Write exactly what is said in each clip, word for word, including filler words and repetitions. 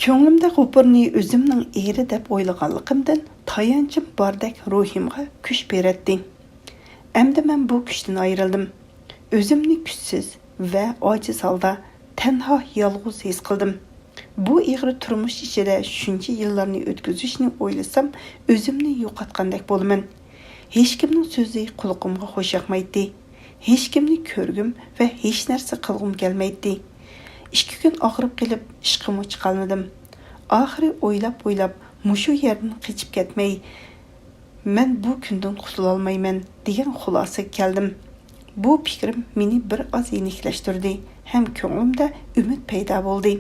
كۆڭلۈمدە غوپۇرنى ئۆزۈمنىڭ ئېرى دەپ ئويلىغانلىقىمدىن تايانچىم باردەك روھىمغا كۈچ بېرەتتى. ئەمدى مەن بۇ كۈچتىن ئايرىلدىم. ئۆزۈمنى كۈچسىز ۋە ئاجىز ھالدا تەنھا يالغۇز ھېس قىلدىم. بۇ ئېغىر تۇرمۇش ئىچىدە شۇنچە يىللارنى ئۆتكۈزۈشنى ئويلىسام، ئۆزۈمنى يوقاتقاندەك بولىمەن. ھېچكىمنىڭ سۆزى قۇلىقىمغا خوش ياقمايتتى. ھېچكىمنى كۆرگۈم ۋە ھېچنەرسە قىلغۇم كەلمەيتتى. ئىككى كۈن ئاغرىپ قېلىپ، ئىشقىمۇ چىقالمىدىم. ئاخىرى ئويلاپ-ئويلاپ، مۇشۇ يەردىن قېچىپ كەتمەي، مەن بۇ كۈندىن قۇتۇلالمايمەن، دېگەن خۇلاسىگە كەلدىم. بۇ پىكرىم مېنى بىر ئاز يېنىكلەشتۈردى ھەم كۆڭلۈمدە ئۈمىد پەيدا بولدى.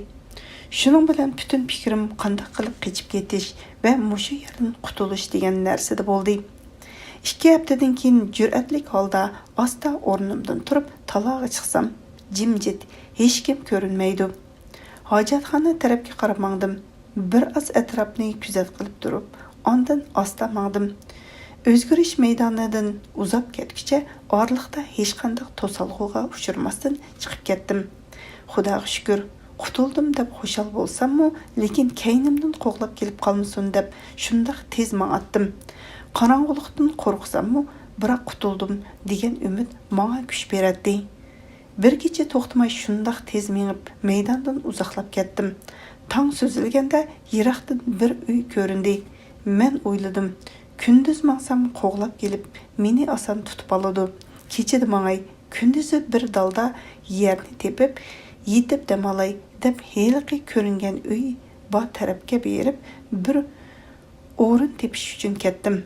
شۇنىڭ بىلەن پۈتۈن پىكرىم قانداق قىلىپ قېچىپ كېتىش ۋە مۇشۇ يەردىن قۇتۇلۇش دېگەن نەرسىدە بولدى. ئىككى ھەپتىدىن كېيىن جۈرئەتلىك ھالدا ئاستا ئورنۇمدىن تۇرۇپ تالاغا چىقسام، جىمجىت، ھېچكىم كۆرۈنمەيدۇ. ھاجەتخانا تەرەپكە قاراپ ماڭدىم. بىر ئاز ئەتراپنى كۆزەت قىلىپ تۇرۇپ، ئاندىن ئاستا ماڭدىم. ئۆزگىرىش مەيدانىدىن ئۇزاپ كەتكۈچە ئارىلىقتا ھېچقانداق توسالغۇغا ئۇچرىماستىن چىقىپ كەتتىم. خۇداغا شۈكۈر، قۇتۇلدۇم دەپ خۇشال بولساممۇ، لېكىن كەينىمدىن قوغلاپ كېلىپ قالمىسۇن دەپ شۇنداق تېز ماڭاتتىم. قاراڭغۇلۇقتىن قورقساممۇ، بىراق قۇتۇلدۇم دېگەن ئۈمىد ماڭا كۈچ بېرەتتى. بىر كېچە توختىماي شۇنداق تېز مېڭىپ، مەيداندىن ئۇزاقلاپ كەتتىم. تاڭ سۈزۈلگەندە يىراقتىن بىر ئۆي كۆرۈندى. مەن ئويلىدىم، كۈندۈز ماڭسام قوغلاپ كېلىپ، مېنى ئاسان تۇتۇپ ئالىدۇ. كېچىدە ماڭاي، كۈندۈزى بىر دالدا يەرنى تېپىپ، يېتىپ دەم ئالاي، دەپ ھېلىقى كۆرۈنگەن ئۆي بار تەرەپكە بېرىپ، بىر ئورۇن تېپىش ئۈچۈن كەتتىم.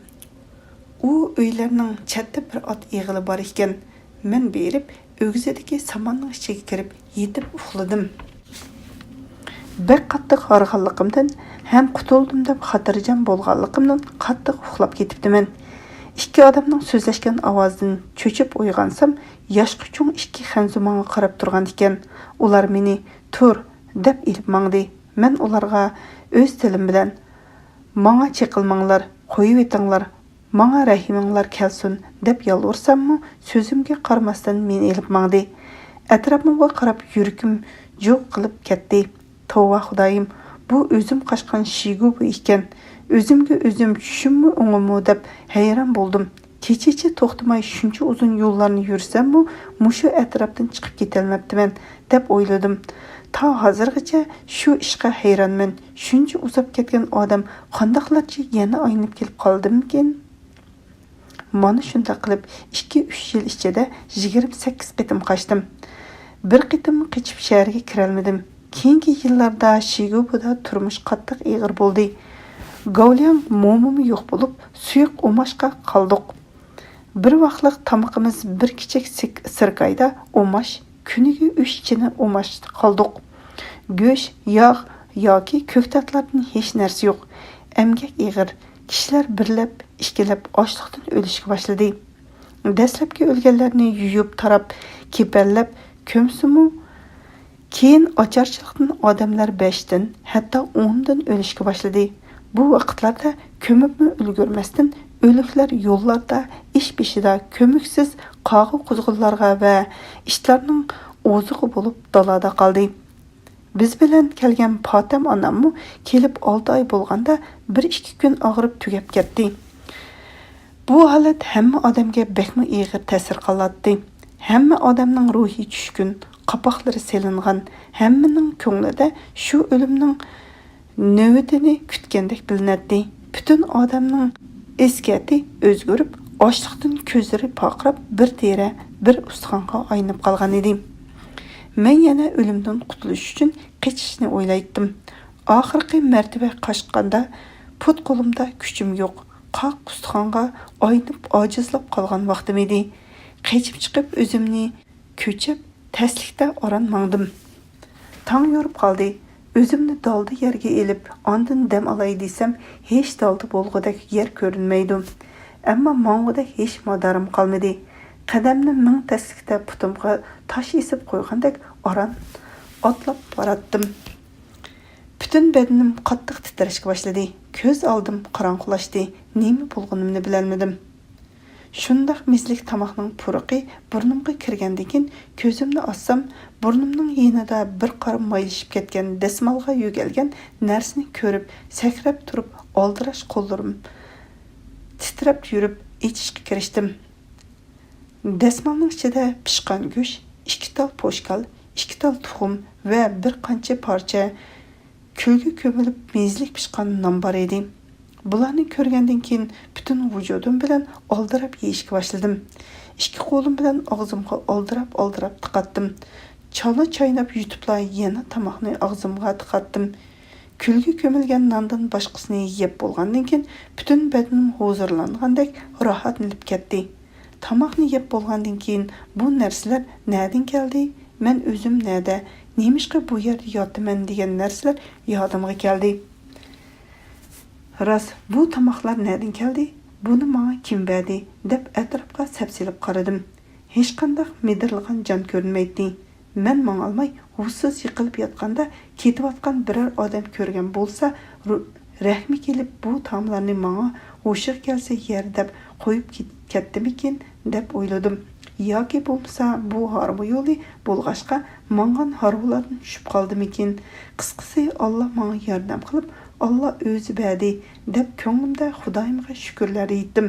ئۇ ئۆيلەرنىڭ چەتتە بىر ئات ئېغىلى بار ئىكەن. مەن بېرىپ، ئۆگزىدىكى ساماننىڭ ئىچىگە كىرىپ، يېتىپ ئۇخلىدىم. بەك قاتتىق ھارغانلىقىمدىن ھەم قۇتۇلدۇم دەپ خاتىرجەم بولغانلىقىمدىن قاتتىق ئۇخلاپ كېتىپتىمەن. ئىككى ئادەمنىڭ سۆزلەشكەن ئاۋازىدىن چۆچۈپ ئويغانسام، ياشقا چوڭ ئىككى خەنزۇ ماڭا قاراپ تۇرغان ئىكەن. ئۇلار مېنى «تۇر» دەپ ئېلىپ ماڭدى. مەن ئۇلارغا ئۆز تىلىم بىلەن «ماڭا چېقىلماڭلار، قويۇۋېتىڭلار، ماڭا رەھىمىڭلار كەلسۇن» دەپ يالۋۇرساممۇ، سۆزۈمگە قارىماستىن مېنى ئېلىپ ماڭدى. ئەتراپىمغا قاراپ يۈرىكىم جۇغ قىلىپ كەتتى. توۋا خۇدايىم، بۇ ئۆزۈم قاچقان شىگۇبۇ ئىكەن. ئۆزۈمگە ئۆزۈم چۈشۈممۇ ئوڭىمۇ دەپ ھەيران بولدۇم. كېچىچە توختىماي شۇنچە ئۇزۇن يوللارنى يۈرسەممۇ، مۇشۇ ئەتراپتىن چىقىپ كېتەلمەپتىمەن، دەپ ئويلىدىم. تا ھازىرغىچە شۇ ئىشقا ھەيرانمەن. شۇنچە ئۇزاپ كەتكەن ئادەم قانداقلارچە يەنە ئايلىنىپ كېلىپ قالدىمىكىن؟ مانا شۇنداق قىلىپ، ئىككى-ئۈچ يىل ئىچىدە يىگىرمە سەككىز قېتىم قاچتىم. بىر قېتىم قېچىپ شەھەرگە كىرەلمىدىم. كېيىنكى يىللاردا شىگۇبۇدا تۇرمۇش قاتتىق ئېغىر بولدى. گاۋلياڭ مومىمۇ يوق بولۇپ، سۇيۇق ئۇماچقا قالدۇق. بىر ۋاقلىق تامىقىمىز بىر كىچىك سىك-، سىركايدا ئۇماچ، كۈنىگە ئۈچ چىنە ئۇماچ قالدۇق. گۆش، ياغ ياكى كۆكتاتلاردىن ھېچ نەرسە يوق. ئەمگەك ئېغىر. كىشىلەر بىرلەپ، ئىككىلەپ ئاچلىقتىن ئۆلۈشكە باشلىدى. دەسلەپكى ئۆلگەنلەرنى يۇيۇپ تاراپ، كېپەنلەپ كۆمسىمۇ، كېيىن ئاچارچىلىقتىن ئادەملەر بەشتىن، ھەتتا ئوندىن ئۆلۈشكە باشلىدى. بۇ ۋاقىتلاردا كۆمۈپمۇ ئۈلگۈرمەستىن، ئۆلۈكلەر يوللاردا، ئىش بېشىدا، كۆمۈكسىز قاغا-قۇزغۇنلارغا ۋە ئىتلارنىڭ ئوزۇقى بولۇپ دالادا قالدى. بىز بىلەن كەلگەن پاتەم ئاناممۇ كېلىپ ئالتە ئاي بولغاندا، بىر-ئىككى كۈن ئاغرىپ تۈگەپ كەتتى. بۇ ھالەت ھەممە ئادەمگە بەكمۇ ئېغىر تەسىر قىلاتتى. ھەممە ئادەمنىڭ روھى چۈشكۈن، قاپاقلىرى سېلىنغان، ھەممىنىڭ كۆڭلىدە شۇ ئۆلۈمنىڭ نۆۋىتىنى كۈتكەندەك بىلىنەتتى. پۈتۈن ئادەمنىڭ ئېسكەتى ئۆزگىرىپ، ئاچلىقتىن كۆزلىرى پارقىراپ، بىر تېرە، بىر ئۇستىخانغا ئايلىنىپ قالغان ئىدى. مەن يەنە ئۆلۈمدىن قۇتۇلۇش ئۈچۈن قېچىشنى ئويلايتتىم. ئاخىرقى مەرتىۋە قاچقاندا، پۇت-قولۇمدا كۈچۈم يوق، قاق ئۇستىخانغا ئايلىنىپ ئاجىزلاپ قالغان ۋاقتىم ئىدى. قېچىپ چىقىپ ئۆزۈمنى كۆچۈپ، تەسلىكتە ئاران ماڭدىم. تاڭ يورۇپ قالدى. ئۆزۈمنى دالدا يەرگە ئېلىپ، ئاندىن دەم ئالاي دېسەم، ھېچ دالدا بولغۇدەك يەر كۆرۈنمەيدۇ. ئەمما ماڭغۇدەك ھېچ مادارىم قالمىدى. قەدەمنى مىڭ تەسلىكتە پۇتۇمغا تاش ئېسىپ قويغاندەك ئاران ئاتلاپ باراتتىم. پۈتۈن بەدىنىم قاتتىق تىترەشكە باشلىدى. كۆز ئالدىم قاراڭغۇلاشتى. نېمە بولغىنىمنى بىلەلمىدىم. شۇنداق مېزىلىك تاماقنىڭ پۇرىقى بۇرنۇمغا كىرگەندىن كېيىن، كۆزۈمنى ئاچسام، بۇرنۇمنىڭ يېنىدا بىر قارا مايلىشىپ كەتكەن دەسمالغا يۆگەلگەن نەرسىنى كۆرۈپ، سەكرەپ تۇرۇپ، ئالدىراش قوللىرىم تىترەپ يۈرۈپ ئېچىشقا كىرىشتىم. دەسمالنىڭ ئىچىدە پىشقان گۆش، ئىككى تال پوشكال، ئىككى تال تۇخۇم ۋە بىر قانچە پارچە كۈلگە كۆمۈلۈپ مېزىلىك پىشقان نان بار ئىدى. بۇلارنى كۆرگەندىن كېيىن پۈتۈن ۋۇجۇدۇم بىلەن ئالدىراپ يېيىشكە باشلىدىم. ئىككى قولۇم بىلەن ئاغزىمغا ئالدىراپ-ئالدىراپ تىقاتتىم. چالا چايناپ يۇتۇپلا يەنە تاماقنى ئاغزىمغا تىقاتتىم. كۈلگە كۆمۈلگەن ناندىن باشقىسىنى يەپ بولغاندىن كېيىن، پۈتۈن بەدىنىم ھۇزۇرلانغاندەك راھەتلىنىپ كەتتى. تاماقنى يەپ بولغاندىن كېيىن، بۇ نەرسىلەر نەدىن كەلدى؟ مەن ئۆزۈم نەدە؟ نېمىشقا بۇ يەردە ياتىمەن؟ دېگەن نەرسىلەر يادىمغا كەلدى. راست، بۇ تاماقلار نەدىن كەلدى؟ بۇنى ماڭا كىم بەردى؟ دەپ ئەتراپقا سەپسېلىپ قارىدىم. ھېچقانداق مىدىرلىغان جان كۆرۈنمەيتتى. مەن ماڭالماي ھوشسىز يىقىلىپ ياتقاندا، كېتىۋاتقان بىرەر ئادەم كۆرگەن بولسا، رۇ-، رەھمى كېلىپ بۇ تائاملارنى ماڭا ھوشىغا كەلسە يەر دەپ قويۇپ كېت-، كەتتىمىكىن دەپ ئويلىدىم. ياكى بولمىسا بۇ ھارۋا يولى بولغاچقا ماڭغان ھارۋىلاردىن چۈشۈپ قالدىمىكىن؟ قىسقىسى، ئاللا ماڭا ياردەم قىلىپ، ئاللا ئۆزى بەردى دەپ كۆڭلۈمدە خۇدايىمغا شۈكۈرلەر ئېيتتىم.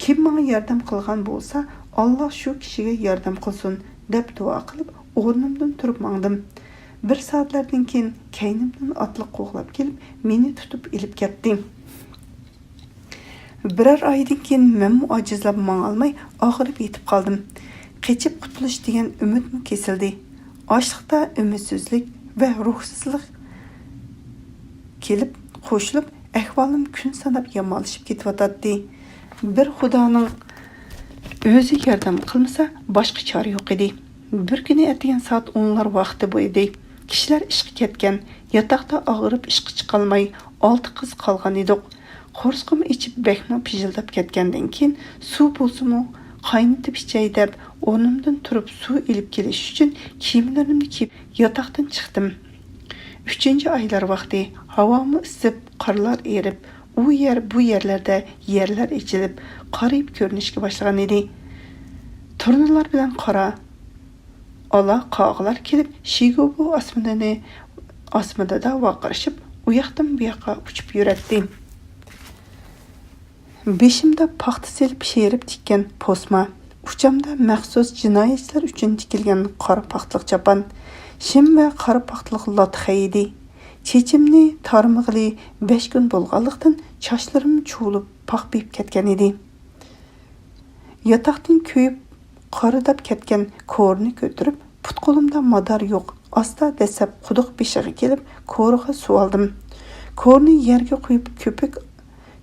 كىم ماڭا ياردەم قىلغان بولسا، ئاللا شۇ كىشىگە ياردەم قىلسۇن دەپ دۇئا قىلىپ ئورنۇمدىن تۇرۇپ ماڭدىم. بىر سائەتلەردىن كېيىن كەينىمدىن ئاتلىق قوغلاپ كېلىپ مېنى تۇتۇپ ئېلىپ كەتتى. بىرەر ئايدىن كېيىن مەنمۇ ئاجىزلاپ ماڭالماي ئاغرىپ يېتىپ قالدىم. قېچىپ قۇتۇلۇش دېگەن ئۈمىدمۇ كېسىلدى. ئاشلىقتا ئۈمىدسىزلىك ۋە روھسىزلىق كېلىپ قوشۇلۇپ، ئەھۋالىم كۈن ساناپ يامانلىشىپ كېتىۋاتاتتى. بىر خۇدانىڭ ئۆزى ياردەم قىلمىسا، باشقا چارە يوق ئىدى. بىر كۈنى ئەتىگەن سائەت ئونلار ۋاقتى بولدى. كىشىلەر ئىشقا كەتكەن، ياتاقتا ئاغرىپ ئىشقا چىقالماي، ئالتە قىز قالغان ئىدۇق. قورسىقىم ئېچىپ بەكمۇ پىژىلداپ كەتكەندىن كېيىن، سۇ بولسىمۇ قاينىتىپ ئىچەي دەپ، ئورنۇمدىن تۇرۇپ سۇ ئېلىپ كېلىش ئۈچۈن كىيىملىرىمنى كىيىپ ياتاقتىن چىقتىم. ئۈچىنچى ئايلار ۋاقتى، ھاۋامۇ ئىسسىپ، قارلار ئېرىپ، ئۇ يەر، بۇ يەرلەردە يەرلەر ئېچىلىپ، قارىيىپ كۆرۈنۈشكە باشلىغان ئىدى. تۇرنىلار بىلەن قارا ئالا قاغىلار كېلىپ، شىگوبۇ ئاسمىنىنى، ئاسمىنىدا ۋارقىرىشىپ، ئۇ ياقتىن بۇ ياققا ئۇچۇپ يۈرەتتى. بېشىمدا پاختا سېلىپ شىرىپ تىككەن پوسما، ئۇچامدا مەخسۇس جىنايەتچىلەر ئۈچۈن تىكىلگەن قارا پاختىلىق چاپان، شىم ۋە قارا پاختىلىق لاتا خەيدى. چېچىمنى تارمىغىلى بەش كۈن بولغانلىقتىن، چاچلىرىم چۇۋۇلۇپ، پاخپىيىپ كەتكەن ئىدى. ياتاقتىن كۆيۈپ، قارىداپ كەتكەن كورىنى كۆتۈرۈپ، پۇت-قولۇمدا مادار يوق، ئاستا دەسسەپ قۇدۇق بېشىغا كېلىپ، كورىغا سۇ ئالدىم. كورىنى يەرگە قويۇپ، كۆپۈك،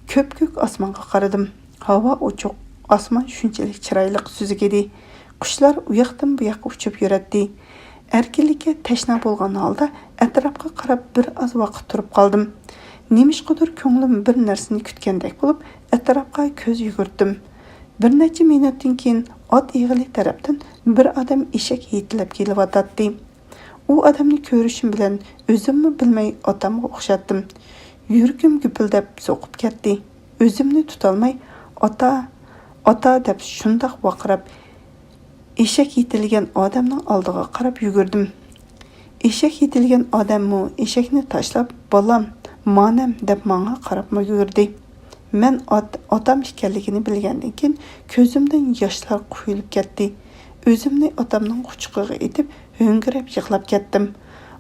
كۆپكۆك ئاسمانغا قارىدىم. ھاۋا ئوچۇق، ئاسمان شۇنچىلىك چىرايلىق سۈزۈك ئىدى. قۇشلار ئۇ ياقتىن بۇ ياققا ئۇچۇپ يۈرەتتى. ئەركىنلىككە تەشنا بولغان ھالدا ئەتراپقا قاراپ بىر ئاز ۋاقىت تۇرۇپ قالدىم. نېمىشقىدۇر كۆڭلۈم بىر نەرسىنى كۈتكەندەك بولۇپ، ئەتراپقا كۆز يۈگۈرتتۈم. بىر نەچچە مىنۇتتىن كېيىن ئات ئېغىلى تەرەپتىن بىر ئادەم ئېشەك يېتىلەپ كېلىۋاتاتتى. ئۇ ئادەمنى كۆرۈشۈم بىلەن ئۆزۈممۇ بىلمەي ئاتامغا ئوخشاتتىم. يۈرىكىم گۈپۈلدەپ سوقۇپ كەتتى. ئۆزۈمنى تۇتالماي، «ئاتا، ئاتا!» دەپ شۇنداق ۋارقىراپ، ئېشەك يېتىلگەن ئادەمنىڭ ئالدىغا قاراپ يۈگۈردۈم. ئېشەك يېتىلگەن ئادەممۇ ئېشەكنى تاشلاپ، «بالام، مانەم» دەپ ماڭا قاراپمۇ يۈگۈردى. مەن ئات-، ئاتام ئىكەنلىكىنى بىلگەندىن كېيىن، كۆزۈمدىن ياشلار قۇيۇلۇپ كەتتى. ئۆزۈمنى ئاتامنىڭ قۇچىقىغا ئېتىپ، ھۆڭگىرەپ يىغلاپ كەتتىم.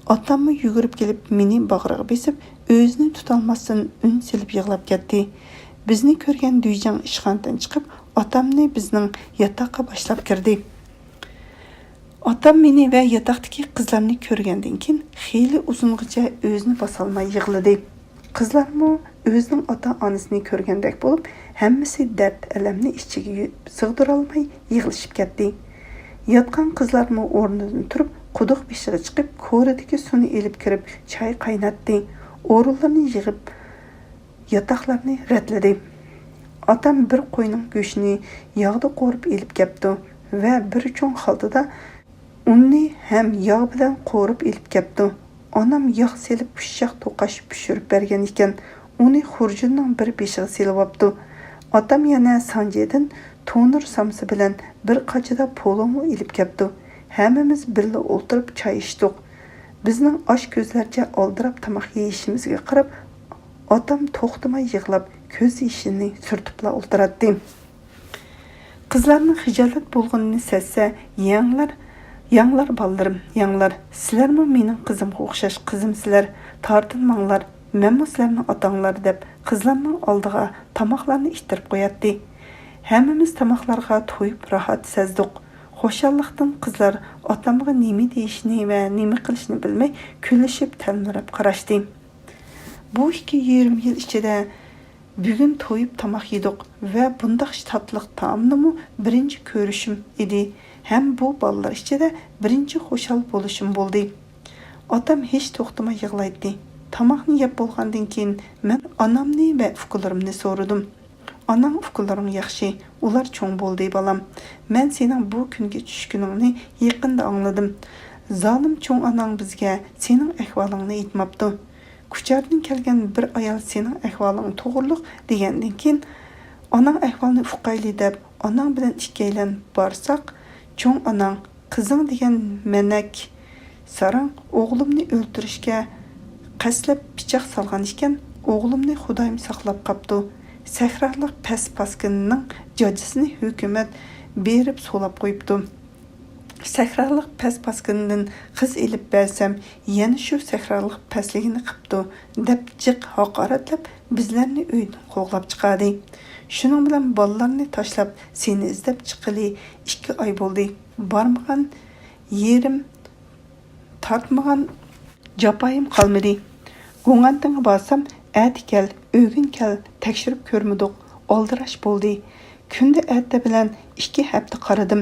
ئاتاممۇ يۈگۈرۈپ كېلىپ، مېنى باغرىغا بېسىپ، ئۆزىنى تۇتالماستىن ئۈن سېلىپ يىغلاپ كەتتى. بىزنى كۆرگەن دۈيجاڭ ئىشخانىدىن چىقىپ، ئاتامنى بىزنىڭ ياتاققا باشلاپ كىردى. ئاتام مېنى ۋە ياتاقتىكى قىزلارنى كۆرگەندىن كېيىن، خېلى ئۇزۇنغىچە ئۆزىنى باسالماي يىغلىدى. قىزلارمۇ ئۆزىنىڭ ئاتا-ئانىسىنى كۆرگەندەك بولۇپ، ھەممىسى دەرد-ئەلەمنى ئىچىگە يۇ-، سىغدۇرالماي يىغلىشىپ كەتتى. ياتقان قىزلارمۇ ئورنىدىن تۇرۇپ، قۇدۇق بېشىغا چىقىپ، كورىدىكى سۇنى ئېلىپ كىرىپ، چاي قايناتتى. ئورۇنلارنى يىغىپ، ياتاقلارنى رەتلىدى. ئاتام بىر قوينىڭ گۆشىنى ياغدا قورۇپ ئېلىپ كەپتۇ ۋە بىر چوڭ خالتىدا ئۇننى ھەم ياغ بىلەن قورۇپ ئېلىپ كەپتۇ. ئانام ياغ سېلىپ ئۇششاق توقاش پىشۇرۇپ بەرگەن ئىكەن، ئۇنى خۇرجۇننىڭ بىر بېشىغا سېلىۋاپتۇ. ئاتام يەنە سانجىدىن تونۇر سامسا بىلەن بىر قاچىدا پولۇمۇ ئېلىپ كەپتۇ. ھەممىمىز بىللە ئولتۇرۇپ چاي ئىچتۇق. بىزنىڭ ئاچ كۆزلەرچە ئالدىراپ تاماق يېيىشىمىزگە قاراپ، ئاتام توختىماي يىغلاپ، كۆز يېشىنى سۈرتۈپلا ئولتۇراتتى. قىزلارنىڭ خىجالەت بولغىنىنى سەزسە، يەڭلار، يەڭلار بالىلىرىم، يەڭلار. سىلەرمۇ مېنىڭ قىزىمغا ئوخشاش قىزىمسىلەر، تارتىنماڭلار، مەنمۇ سىلەرنىڭ ئاتاڭلار دەپ قىزلارنىڭ ئالدىغا تاماقلارنى ئىتتىرىپ قوياتتى. ھەممىمىز تاماقلارغا تويۇپ راھەت سەزدۇق. خۇشاللىقتىن قىزلار ئاتامغا نېمە دېيىشنى ۋە نېمە قىلىشنى بىلمەي كۈلۈشۈپ تەلمۈرۈپ قاراشتى. بۇ ئىككى يېرىم يىل ئىچىدە بۈگۈن تويۇپ تاماق يېدۇق ۋە بۇنداق تاتلىق تائامنىمۇ بىرىنچى كۆرۈشۈم ئىدى ھەم بۇ بالىلار ئىچىدە بىرىنچى خۇشال بولۇشۇم بولدى. ئاتام ھېچ توختىماي يىغلايتتى. تاماقنى يەپ بولغاندىن كېيىن مەن ئانامنى ۋە ئۇكىلىرىمنى سورىدىم. ئاناڭ ئۇكىلىرىڭ ياخشى، ئۇلار چوڭ بولدى، بالام. مەن سېنىڭ بۇ كۈنگە چۈشكىنىڭنى يېقىندا ئاڭلىدىم. زالىم چوڭ ئاناڭ بىزگە سېنىڭ ئەھۋالىڭنى ئېيتماپتۇ. كۇچاردىن كەلگەن بىر ئايال سېنىڭ ئەھۋالىڭ توغرۇلۇق دېگەندىن كېيىن، ئاناڭ ئەھۋالنى ئۇقايلى دەپ، ئاناڭ بىلەن ئىككىيلەن بارساق، چوڭ ئاناڭ، قىزىڭ دېگەن مەنەك ساراڭ ئوغلۇمنى ئۆلتۈرۈشكە قەستلەپ پىچاق سالغان ئىكەن، ئوغلۇمنى خۇدايىم ساقلاپ قاپتۇ. سەھرالىق پەس پاسكىنىنىڭ جاجىسىنى ھۆكۈمەت بېرىپ سولاپ قويۇپتۇ. سەھرالىق پەس پاسكىنىدىن قىز ئېلىپ بەرسەم، يەنە شۇ سەھرالىق پەسلىكىنى قىپتۇ، دەپ جىق ھاقارەتلەپ، بىزلەرنى ئۆيدىن قوغلاپ چىقاردى. شۇنىڭ بىلەن بالىلارنى تاشلاپ، سېنى ئىزدەپ چىققىلى ئىككى ئاي بولدى. بارمىغان يېرىم، تارتمىغان جاپايىم قالمىدى. گۇڭئەنتىڭغا بارسام، ئەتە كەل، ئۆگۈن كەل، تەكشۈرۈپ كۆرمىدۇق، ئالدىراش بولدى. كۈندە ئەتە بىلەن ئىككى ھەپتە قارىدىم.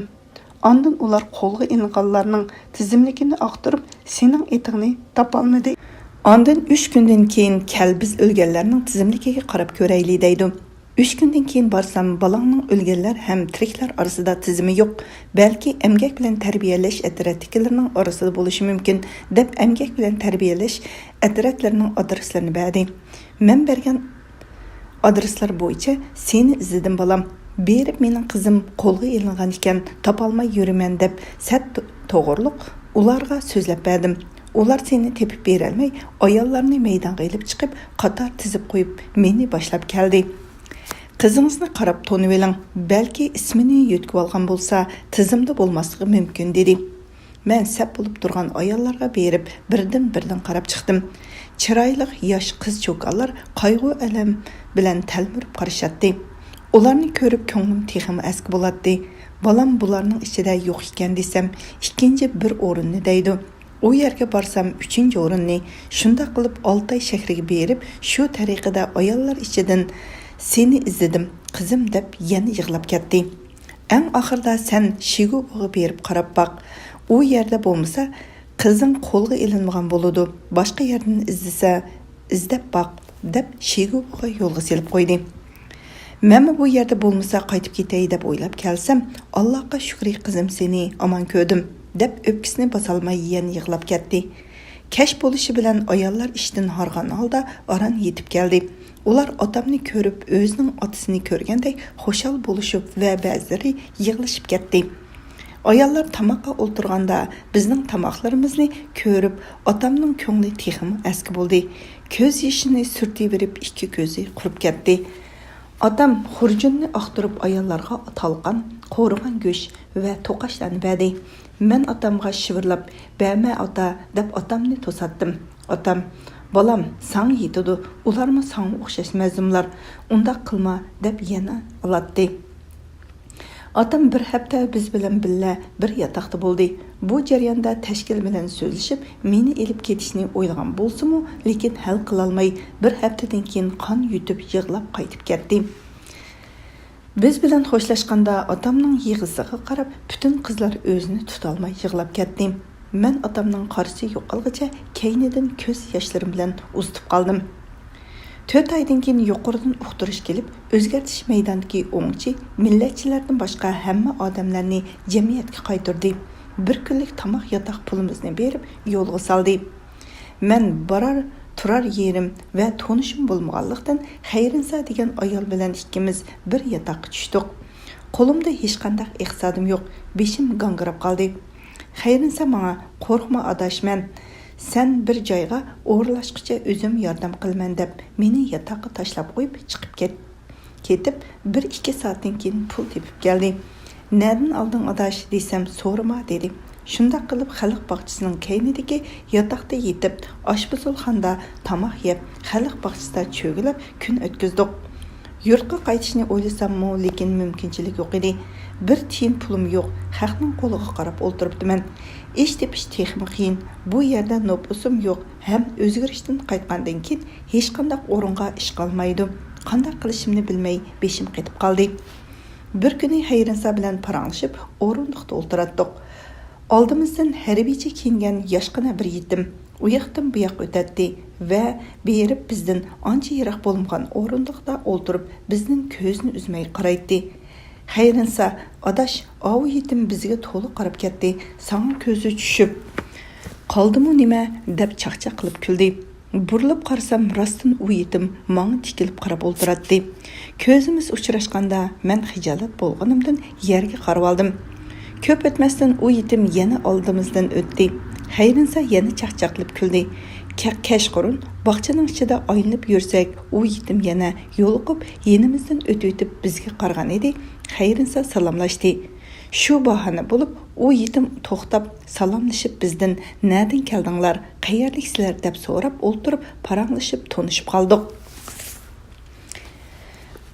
ئاندىن ئۇلار قولغا ئېلىنغانلارنىڭ تىزىملىكىنى ئاختۇرۇپ، سېنىڭ ئېتىڭنى تاپالمىدى. ئاندىن ئۈچ كۈندىن كېيىن كەل، بىز ئۆلگەنلەرنىڭ تىزىملىكىگە قاراپ كۆرەيلى، دەيدۇ. ئۈچ كۈندىن كېيىن بارسام، بالامنىڭ ئۆلگەنلەر ھەم تىرىكلەر ئارىسىدا تىزىمى يوق، بەلكى ئەمگەك بىلەن تەربىيەلەش ئەترەتتىكىلەرنىڭ ئارىسىدا بولۇشى مۇمكىن، دەپ ئەمگەك بىلەن تەربىيەلەش ئەترەتلىرىنىڭ ئادرېسلىرىنى بەردى. مەن بەرگەن ئادرېسلار بويىچە سېنى ئىزلىدىم، بالام. بېرىپ مېنىڭ قىزىم قولغا ئېلىنغان ئىكەن، تاپالماي يۈرىمەن، دەپ سەت توغرۇلۇق ئۇلارغا سۆزلەپ بەردىم. ئۇلار سېنى تېپىپ بېرەلمەي، ئاياللارنى مەيدانغا ئېلىپ چىقىپ، قاتار تىزىپ قويۇپ، مېنى باشلاپ كەلدى. قىزىڭىزنى قاراپ تونۇۋېلىڭ، بەلكى ئىسمىنى يۆتكىۋالغان بولسا، تىزىمدا بولماسلىقى مۇمكىن، دېدى. مەن سەپ بولۇپ تۇرغان ئاياللارغا بېرىپ، بىردىن-بىردىن قاراپ چىقتىم. چىرايلىق ياش قىز-چوكانلار قايغۇ-ئەلەم بىلەن تەلمۈرۈپ قارىشاتتى. ئۇلارنى كۆرۈپ، كۆڭلۈم تېخىمۇ ئەسكى بولاتتى. بالام بۇلارنىڭ ئىچىدە يوق ئىكەن دېسەم، ئىككىنچى بىر ئورۇننى دەيدۇ. ئۇ يەرگە بارسام، ئۈچىنچى ئورۇننى. شۇنداق قىلىپ، ئالتاي شەھىرىگە بېرىپ، شۇ تەرىقىدە ئاياللار ئىچىدىن سېنى ئىزدىدىم، قىزىم، دەپ يەنە يىغلاپ كەتتى. ئەڭ ئاخىرىدا سەن شىگۇبوغا بېرىپ قاراپ باق. ئۇ يەردە بولمىسا، قىزىڭ قولغا ئېلىنمىغان بولىدۇ. باشقا يەردىن ئىزدىسە، ئىزدەپ باق، دەپ شىگۇبوغا يولغا سېلىپ قويدى. مەنمۇ بۇ يەردە بولمىسا قايتىپ كېتەي دەپ ئويلاپ كەلسەم، ئاللاغا شۈكرى قىزىم سېنى ئامان كۆردۈم، دەپ ئۆپكىسىنى باسالماي يەنە يىغلاپ كەتتى. كەچ بولۇشى بىلەن ئاياللار ئىشتىن ھارغان ھالدا ئاران يېتىپ كەلدى. ئۇلار ئاتامنى كۆرۈپ، ئۆزىنىڭ ئاتىسىنى كۆرگەندەك خۇشال بولۇشۇپ ۋە بەزىلىرى يىغلىشىپ كەتتى. ئاياللار تاماققا ئولتۇرغاندا، بىزنىڭ تاماقلىرىمىزنى كۆرۈپ، ئاتامنىڭ كۆڭلى تېخىمۇ ئەسكى بولدى. كۆز يېشىنى سۈرتۈۋېرىپ، ئىككى كۆزى قۇرۇپ كەتتى. ئاتام خۇرجۇننى ئاختۇرۇپ، ئاياللارغا تالقان، قورۇغان گۆش ۋە توقاچلارنى بەردى. مەن ئاتامغا شىۋىرلاپ، «بەرمە، ئاتا!» دەپ ئاتامنى توساتتىم. ئاتام، «بالام، ساڭا يېتىدۇ، ئۇلارمۇ ساڭا ئوخشاش مەزلۇملار، ئۇنداق قىلما» دەپ يەنە ئالاتتى. ئاتام بىر ھەپتە بىز بىلەن بىللە بىر ياتاقتا بولدى. بۇ جەرياندا تەشكىل بىلەن سۆزلىشىپ، مېنى ئېلىپ كېتىشنى ئويلىغان بولسىمۇ، لېكىن ھەل قىلالماي، بىر ھەپتىدىن كېيىن قان يۇتۇپ يىغلاپ قايتىپ كەتتى. بىز بىلەن خوشلاشقاندا ئاتامنىڭ يىغىسىغا قاراپ، پۈتۈن قىزلار ئۆزىنى تۇتالماي يىغلاپ كەتتى. مەن ئاتامنىڭ قارىسى يوقالغىچە كەينىدىن كۆز ياشلىرىم بىلەن ئۇزىتىپ قالدىم. تۆت ئايدىن كېيىن يۇقىرىدىن ئۇقتۇرۇش كېلىپ، ئۆزگەرتىش مەيدانىدىكى ئوڭچى مىللەتچىلەردىن باشقا ھەممە ئادەملەرنى جەمئىيەتكە قايتۇردى. بىر كۈنلۈك تاماق ياتاق پۇلىمىزنى بېرىپ يولغا سالدى. مەن بارار تۇرار يېرىم ۋە تونۇشۇم بولمىغانلىقتىن، خەيرىنسا دېگەن ئايال بىلەن ئىككىمىز بىر ياتاققا چۈشتۇق. قولۇمدا ھېچقانداق ئىقتىسادىم يوق، بېشىم گاڭگىراپ قالدى. خەيرىنسا ماڭا، «قورقما ئاداش، مەن سەن بىر جايغا ئورۇنلاشقۇچە ئۆزۈم ياردەم قىلىمەن» دەپ، مېنى ياتاققا تاشلاپ قويۇپ چىقىپ كەت-، كېتىپ، بىر ئىككى سائەتتىن كېيىن پۇل تېپىپ كەلدى. «نەدىن ئالدىڭ ئاداش؟» دېسەم، «سورىما» دېدى. شۇنداق قىلىپ خەلق باغچىسىنىڭ كەينىدىكى ياتاقتا يېتىپ، ئاشپۇزۇلخانىدا تاماق يەپ، خەلق باغچىسىدا چۆگىلەپ كۈن ئۆتكۈزدۇق. يۇرتقا قايتىشنى ئويلىساممۇ، لېكىن مۇمكىنچىلىك يوق ئىدى. بىر تىيىن پۇلۇم يوق، خەقنىڭ قولىغا قاراپ ئولتۇرۇپتىمەن. ئىش تېپىش تېخىمۇ قىيىن. بۇ يەردە نوپۇسۇم يوق ھەم ئۆزگىرىشتىن قايتقاندىن كېيىن ھېچقانداق ئورۇنغا ئىش قالمايدۇ. قانداق قىلىشىمنى بىلمەي بېشىم قېتىپ قالدى. بىر كۈنى خەيرىنسا بىلەن پاراڭلىشىپ ئورۇندۇقتا ئولتۇراتتۇق. ئالدىمىزدىن ھەربىيچە كىيىنگەن ياشقىنا بىر يېتىم ئۇياقتىن بۇياققا ئۆتەتتى ۋە بېرىپ بىزدىن ئانچە يىراق بولمىغان ئورۇندۇقتا ئولتۇرۇپ بىزدىن كۆزىنى ئۈزمەي قارايتتى. خەيرىنسا، ئاداش، ئاۋۇ يېتىم بىزگە تولا قاراپ كەتتى، ساڭا كۆزى چۈشۈپ قالدىمۇ نېمە؟ دەپ چاقچاق قىلىپ كۈلدى. بۇرۇلۇپ قارىسام، راستتىن ئۇ يېتىم ماڭا تىكىلىپ قاراپ ئولتۇراتتى. كۆزىمىز ئۇچراشقاندا، مەن خىجالەت بولغىنىمدىن يەرگە قارىۋالدىم. كۆپ ئۆتمەستىن ئۇ يېتىم يەنە ئالدىمىزدىن ئۆتتى. خەيرىنسا يەنە چاقچاقلاپ كۈلدى. كە-، كەچقۇرۇن باغچىنىڭ ئىچىدە ئايلىنىپ يۈرسەك، ئۇ يېتىم يەنە يولۇقۇپ، يېنىمىزدىن ئۆتۈۋېتىپ بىزگە قارىغان ئىدى. خەيرىنسا سالاملاشتى. شۇ باھانە بولۇپ، ئۇ يېتىم توختاپ، سالاملىشىپ بىزدىن «نەدىن كەلدىڭلار؟ قەيەرلىكسىلەر؟» دەپ سوراپ ئولتۇرۇپ، پاراڭلىشىپ تونۇشۇپ قالدۇق.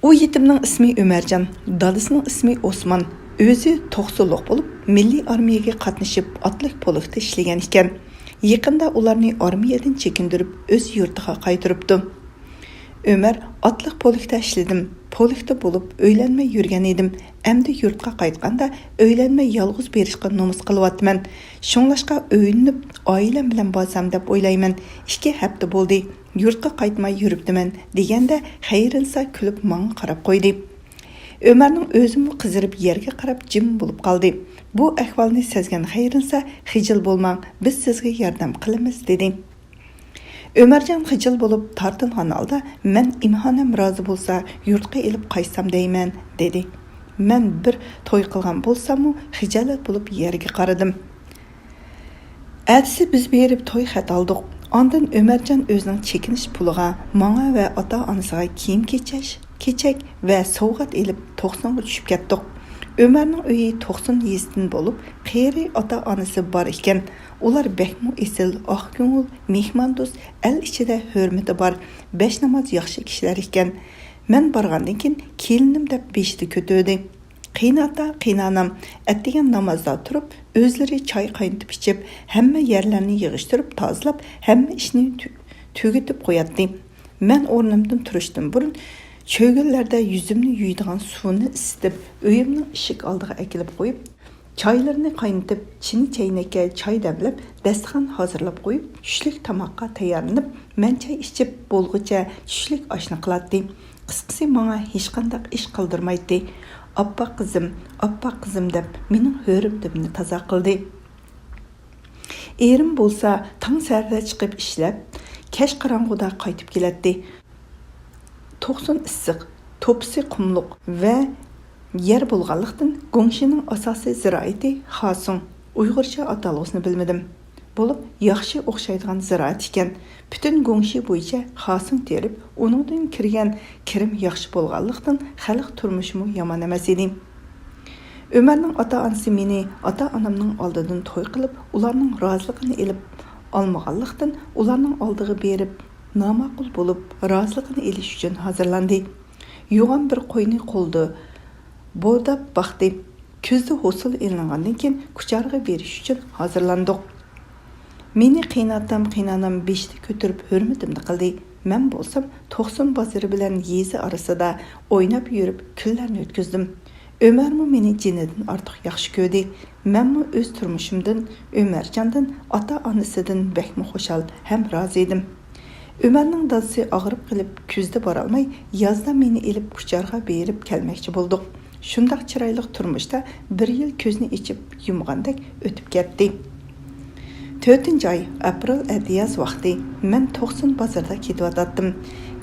ئۇ يېتىمنىڭ ئىسمى ئۆمەرجان، دادىسىنىڭ ئىسمى ئوسمان. ئۆزى توقسۇنلۇق بولۇپ، مىللىي ئارمىيەگە قاتنىشىپ، ئاتلىق پولكتا ئىشلىگەن ئىكەن. يېقىندا ئۇلارنى ئارمىيەدىن چېكىندۈرۈپ، ئۆز يۇرتىغا قايتۇرۇپتۇ. ئۆمەر، ئاتلىق پولكتا ئىشلىدىم. پولكتا بولۇپ ئۆيلەنمەي يۈرگەن ئىدىم. ئەمدى يۇرتقا قايتقاندا ئۆيلەنمەي يالغۇز بېرىشقا نومۇس قىلىۋاتىمەن. شۇڭلاشقا ئۆيلىنىپ ئائىلەم بىلەن بارسام دەپ ئويلايمەن. ئىككى ھەپتە بولدى. يۇرتقا قايتماي يۈرۈپتىمەن، دېگەندە خەيرىنسا كۈلۈپ ماڭا قاراپ قويدى. ئۆمەرنىڭ ئۆزىمۇ قىزىرىپ يەرگە قاراپ جىم بولۇپ قالدى. بۇ ئەھۋالنى سەزگەن خەيرىنسا، خىجىل بولماڭ، بىز سىزگە ياردەم قىلىمىز، دېدى. ئۆمەرجان خىجىل بولۇپ تارتىنغان ھالدا، مەن ئىمھانەم رازى بولسا يۇرتقا ئېلىپ قايتسام دەيمەن، دېدى. مەن بىر توي قىلغان بولساممۇ خىجالەت بولۇپ يەرگە قارىدىم. ئەتىسى بىز بېرىپ توي خەت ئالدۇق. ئاندىن ئۆمەرجان ئۆزىنىڭ چېكىنىش پۇلىغا ماڭا ۋە ئاتا-ئانىسىغا كىيىم-كېچەش، كېچەك ۋە سوۋغات ئېلىپ توقسۇنغا چۈشۈپ كەتتۇق. ئۆمەرنىڭ ئۆيى توقسۇن يېزىسىدىن بولۇپ، قېرى ئاتا-ئانىسى بار ئىكەن. ئۇلار بەكمۇ ئېسىل، ئاق كۆڭۈل، مېھماندوست، ئەل ئىچىدە ھۆرمىتى بار، بەش ناماز ياخشى كىشىلەر ئىكەن. مەن بارغاندىن كېيىن كېلىنىم دەپ بېشىدا كۆتۈردى. قېيىنئاتا، قېيىنئانام ئەتىگەن نامازدا تۇرۇپ، ئۆزلىرى چاي قاينىتىپ ئىچىپ، ھەممە يەرلەرنى يىغىشتۇرۇپ تازىلاپ، ھەممە ئىشنى تۈ-، تۈگىتىپ قوياتتى. مەن ئورنۇمدىن تۇرۇشتىن بۇرۇن، چۆگۈنلەردە يۈزۈمنى يۇيىدىغان سۇنى ئىسسىتىپ، ئۆيۈمنىڭ ئىشىك ئالدىغا ئەكېلىپ قويۇپ، چايلىرىنى قاينىتىپ، چىنە چەينەككە چاي دەملەپ، دەستىخان ھازىرلاپ قويۇپ، چۈشلۈك تاماققا تەييارلىنىپ، مەن چاي ئىچىپ بولغۇچە چۈشلۈك ئاشنى قىلاتتى. قىسقىسى، ماڭا ھېچقانداق ئىش قىلدۇرمايتتى. «ئاپپاق قىزىم، ئاپپاق قىزىم» دەپ، مېنىڭ ھۆرمىتىمنى تازا قىلدى. ئېرىم بولسا تاڭ سەھەردە چىقىپ ئىشلەپ، كەچ قاراڭغۇدا قايتىپ كېلەتتى. توقسۇن ئىسسىق، توپىسى قۇملۇق ۋە يەر بولغانلىقتىن، گۇڭشىنىڭ ئاساسىي زىرائىتى خاسۇڭ، ئۇيغۇرچە ئاتالغۇسىنى بىلمىدىم. بولۇپ، ياخشى ئوخشايدىغان زىرائەت ئىكەن. پۈتۈن گۇڭشى بويىچە خاسۇڭ تېرىپ، ئۇنىڭدىن كىرگەن كىرىم ياخشى بولغانلىقتىن، خەلق تۇرمۇشىمۇ يامان ئەمەس ئىدى. ئۆمەرنىڭ ئاتا-ئانىسى مېنى ئاتا-ئانامنىڭ ئالدىدىن توي قىلىپ، ئۇلارنىڭ رازىلىقىنى ئېلىپ ئالمىغانلىقتىن، ئۇلارنىڭ ئالدىغا بېرىپ، ناماقۇل بولۇپ، رازىلىقىنى ئېلىش ئۈچۈن ھازىرلاندى. يوغان بىر قوينى قولدا بورداپ باقتى. كۈزدە ھوسۇل ئېلىنغاندىن كېيىن، كۇچارغا بېرىش ئۈچۈن ھازىرلاندۇق. مېنى قېيىنئاتام، قېيىنئانام بېشىدا كۆتۈرۈپ ھۆرمىتىمنى قىلدى. مەن بولسام توقسۇن بازىرى بىلەن يېزا ئارىسىدا ئويناپ يۈرۈپ كۈنلەرنى ئۆتكۈزدۈم. ئۆمەرمۇ مېنى جېنىدىن ئارتۇق ياخشى كۆردى. مەنمۇ ئۆز تۇرمۇشۇمدىن، ئۆمەرجاندىن، ئاتا-ئانىسىدىن بەكمۇ خۇشال ھەم رازى ئىدىم. ئۆمەرنىڭ دادىسى ئاغرىپ قېلىپ، كۈزدە بارالماي، يازدا مېنى ئېلىپ كۇچارغا بېرىپ كەلمەكچى بولدۇق. شۇنداق چىرايلىق تۇرمۇشتا بىر يىل كۆزنى ئېچىپ يۇمغاندەك ئۆتۈپ كەتتى. تۆتىنچى ئاي، ئاپرېل، ئەتىياز ۋاقتى. مەن توقسۇن بازىرىدا كېتىۋاتاتتىم.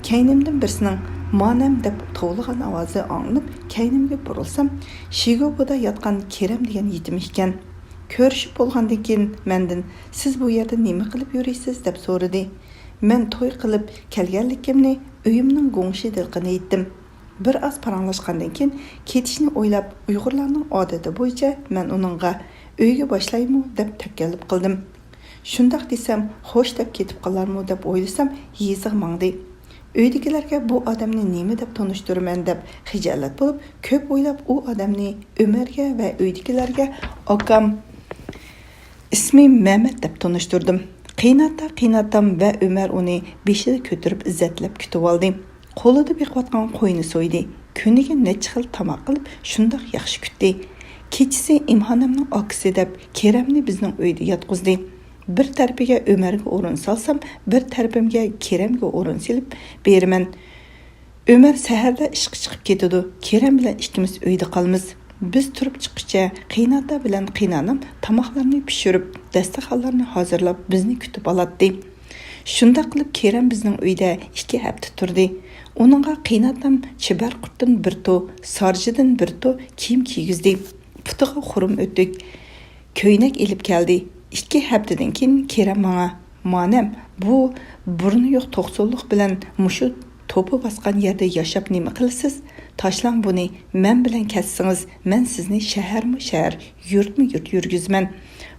كەينىمدىن بىرسىنىڭ «مانەم» دەپ توۋلىغان ئاۋازى ئاڭلىنىپ، كەينىمگە بۇرۇلسام، شىگوبۇدا ياتقان كېرەم دېگەن يېتىم ئىكەن. كۆرۈشۈپ بولغاندىن كېيىن مەندىن «سىز بۇ يەردە نېمە قىلىپ يۈرىسىز؟» دەپ سورىدى. مەن توي قىلىپ كەلگەنلىكىمنى ئۆيۈمنىڭ گوڭشېدىلىقىنى ئېيتتىم. بىر ئاز پاراڭلاشقاندىن كېيىن كېتىشنى ئويلاپ، ئۇيغۇرلارنىڭ ئادىتى بويىچە مەن ئۇنىڭغا «ئۆيگە باشلايمۇ؟» دەپ تەكەللۇپ قىلدىم. شۇنداق دېسەم، خوش دەپ كېتىپ قالارمۇ دەپ ئويلىسام، يېزىغا ماڭدى. ئۆيدىكىلەرگە بۇ ئادەمنى نېمە دەپ تونۇشتۇرىمەن دەپ خىجالەت بولۇپ، كۆپ ئويلاپ ئۇ ئادەمنى ئۆمەرگە ۋە ئۆيدىكىلەرگە ئاكام ئىسمى مەمەت دەپ تونۇشتۇردۇم. قېيناتا، قېيناتام ۋە ئۆمەر ئۇنى بېشىدا كۆتۈرۈپ ئىززەتلەپ كۈتۈۋالدى. قولىدا بېقىۋاتقان قوينى سويدى. كۈنىگە نەچچە خىل تاماق قىلىپ، شۇنداق ياخشى كۈتتى. كېچىسى ئىمھانەمنىڭ ئاكىسى دەپ كېرەمنى بىزنىڭ ئۆيدە ياتقۇزدى. بىر تەرىپىگە ئۆمەرگە ئورۇن سالسام، بىر تەرىپىمگە كېرەمگە ئورۇن سېلىپ بېرىمەن. ئۆمەر سەھەردە ئىشقا چىقىپ كېتىدۇ. كېرەم بىلەن ئىككىمىز ئۆيدە قالىمىز. بىز تۇرۇپ چىققۇچە قېيناتا بىلەن قېينانام تاماقلارنى پىشۇرۇپ، دەستىخانلارنى ھازىرلاپ بىزنى كۈتۈپ ئالاتتى. شۇنداق قىلىپ كېرەم بىزنىڭ ئۆيدە ئىككى ھەپتە تۇردى. ئۇنىڭغا قېيناتام چىبارقۇرتتىن بىر تو، سارجىدىن بىر تو كىيىم كىيگۈزدى. پۇتىغا خۇرۇم ئۆتۈك، كۆينەك ئېلىپ كەلدى. ئىككى ھەپتىدىن كېيىن كېرەم ماڭا، «مانەم، بۇ بۇرنى يوق توقسۇنلۇق بىلەن مۇشۇ توپا باسقان يەردە ياشاپ نېمە قىلىسىز؟ تاشلاڭ بۇنى، مەن بىلەن كەتسىڭىز، مەن سىزنى شەھەرمۇ شەھەر، يۇرتمۇ يۇرت يۈرگۈزىمەن.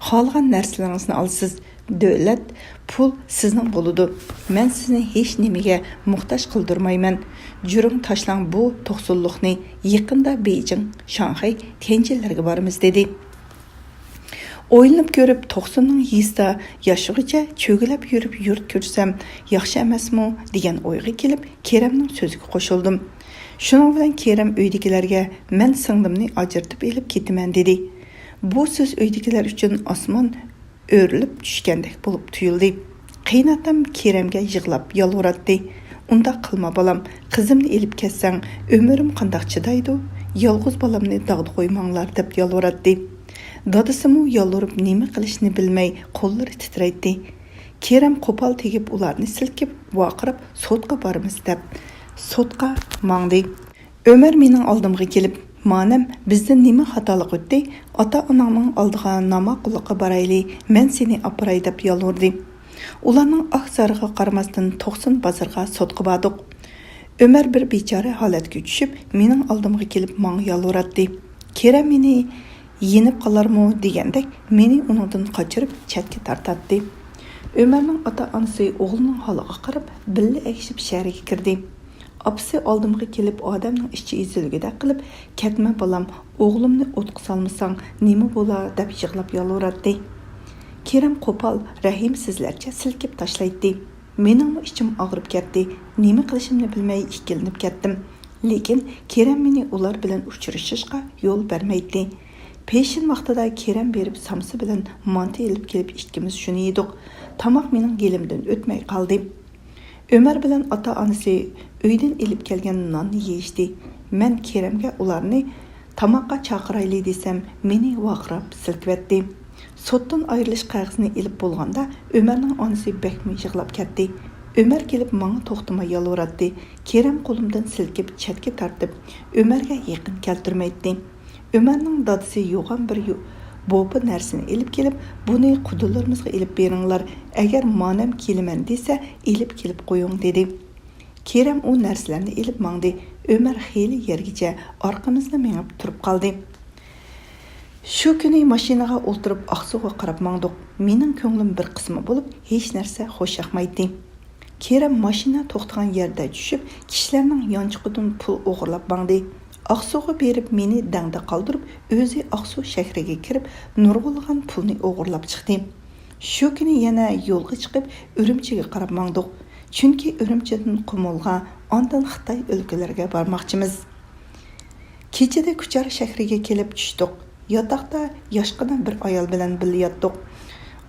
خالىغان نەرسىلىرىڭىزنى ئالىسىز. دۆلەت، پۇل سىزنىڭ بولىدۇ. مەن سىزنى ھېچ نېمىگە موھتاج قىلدۇرمايمەن. جۈرۈڭ، تاشلاڭ بۇ توقسۇنلۇقنى، يېقىندا بېيجىڭ، شاڭخەي، تيەنجىنلەرگە بارىمىز» دېدى. ئويلىنىپ كۆرۈپ، توقسۇننىڭ يېزىدا ياشىغۇچە چۆگىلەپ يۈرۈپ يۇرت كۆرسەم ياخشى ئەمەسمۇ دېگەن ئويغا كېلىپ، كېرەمنىڭ سۆزىگە قوشۇلدۇم. شۇنىڭ بىلەن كېرەم ئۆيدىكىلەرگە، «مەن سىڭلىمنى ئاجرىتىپ ئېلىپ كېتىمەن» دېدى. بۇ سۆز ئۆيدىكىلەر ئۈچۈن ئاسمان ئۆرۈلۈپ چۈشكەندەك بولۇپ تۇيۇلدى. قېيناتام كېرەمگە يىغلاپ يالۋۇراتتى. «ئۇنداق قىلما، بالام، قىزىمنى ئېلىپ كەتسەڭ، ئۆمرۈم قانداق چىدايدۇ؟ يالغۇز بالامنى داغدا قويماڭلار» دەپ يالۋۇراتتى. دادىسىمۇ يالۋۇرۇپ نېمە قىلىشنى بىلمەي قوللىرى تىترەيتتى. كېرەم قوپال تېگىپ ئۇلارنى سىلكىپ، ۋارقىراپ، «سوتقا بارىمىز» دەپ سوتقا ماڭدى. ئۆمەر مېنىڭ ئالدىمغا كېلىپ، «مانەم، بىزدىن نېمە خاتالىق ئۆتتى؟ ئاتا-ئاناڭنىڭ ئالدىغا ناماقۇللۇققا بارايلى، مەن سېنى ئاپىراي» دەپ يالۋۇردى. ئۇلارنىڭ ئاھ-زارىغا قارىماستىن، توقسۇن بازىرىغا سوتقا باردۇق. ئۆمەر بىر بىچارە ھالەتكە چۈشۈپ، مېنىڭ ئالدىمغا كېلىپ ماڭا يالۋۇراتتى. كېرەم مېنى يېنىپ قالارمۇ دېگەندەك، مېنى ئۇنىڭدىن قاچۇرۇپ چەتكە تارتاتتى. ئۆمەرنىڭ ئاتا-ئانىسى ئوغلىنىڭ ھالىغا قاراپ، بىللە ئەگىشىپ شەھەرگە كىردى. ئاپىسى ئالدىمغا كېلىپ، ئادەمنىڭ ئىچى ئېزىلگۈدەك قىلىپ، «كەتمە، بالام، ئوغلۇمنى ئوتقا سالمىساڭ نېمە بولا؟» دەپ يىغلاپ يالۋۇراتتى. كېرەم قوپال، رەھىمسىزلەرچە سىلكىپ تاشلايتتى. مېنىڭمۇ ئىچىم ئاغرىپ كەتتى. نېمە قىلىشىمنى بىلمەي ئىككىلىنىپ كەتتىم. لېكىن كېرەم مېنى ئۇلار بىلەن ئۇچرىشىشقا يول بەرمەيتتى. پېشىن ۋاقتىدا كېرەم بېرىپ سامسا بىلەن مانتا ئېلىپ كېلىپ ئىككىمىز شۇنى يېدۇق. تاماق مېنىڭ گېلىمدىن ئۆتمەي قالدى. ئۆمەر بىلەن ئاتا-ئانىسى ئۆيدىن ئېلىپ كەلگەن ناننى يېيىشتى. مەن كېرەمگە ئۇلارنى تاماققا چاقىرايلى دېسەم، مېنى ۋارقىراپ سىلكىۋەتتى. سوتتىن ئايرىلىش قەغىزىنى ئېلىپ بولغاندا، ئۆمەرنىڭ ئانىسى بەكمۇ يىغلاپ كەتتى. ئۆمەر كېلىپ ماڭا توختىماي يالۋۇراتتى. كېرەم قولۇمدىن سىلكىپ چەتكە تارتىپ، ئۆمەرگە يېقىن كەلتۈرمەيتتى. ئۆمەرنىڭ دادىسى يوغان بىر يۇ-، بوپا نەرسىنى ئېلىپ كېلىپ، «بۇنى قۇدىلىرىمىزغا ئېلىپ بېرىڭلار، ئەگەر مانەم كېلىمەن دېسە، ئېلىپ كېلىپ قويۇڭ» دېدى. كېرەم ئۇ نەرسىلەرنى ئېلىپ ماڭدى. ئۆمەر خېلى يەرگىچە ئارقىمىزدا مېڭىپ تۇرۇپ قالدى. شۇ كۈنى ماشىنىغا ئولتۇرۇپ ئاقسۇغا قاراپ ماڭدۇق. مېنىڭ كۆڭلۈم بىر قىسما بولۇپ، ھېچ نەرسە خوش ياقمايتتى. كېرەم ماشىنا توختىغان يەردە چۈشۈپ، كىشىلەرنىڭ يانچۇقىدىن پۇل ئوغرىلاپ ماڭدى. ئاقسۇغا بېرىپ مېنى دەڭدە قالدۇرۇپ، ئۆزى ئاقسۇ شەھىرىگە كىرىپ، نۇرغۇنلىغان پۇلنى ئوغرىلاپ چىقتى. شۇ كۈنى يەنە يولغا چىقىپ، ئۈرۈمچىگە قاراپ ماڭدۇق. چۈنكى ئۈرۈمچىدىن قۇمۇلغا، ئاندىن خىتاي ئۆلكىلىرىگە بارماقچىمىز. كېچىدە كۇچار شەھىرىگە كېلىپ چۈشتۇق. ياتاقتا ياشقىنا بىر ئايال بىلەن بىللە ياتتۇق.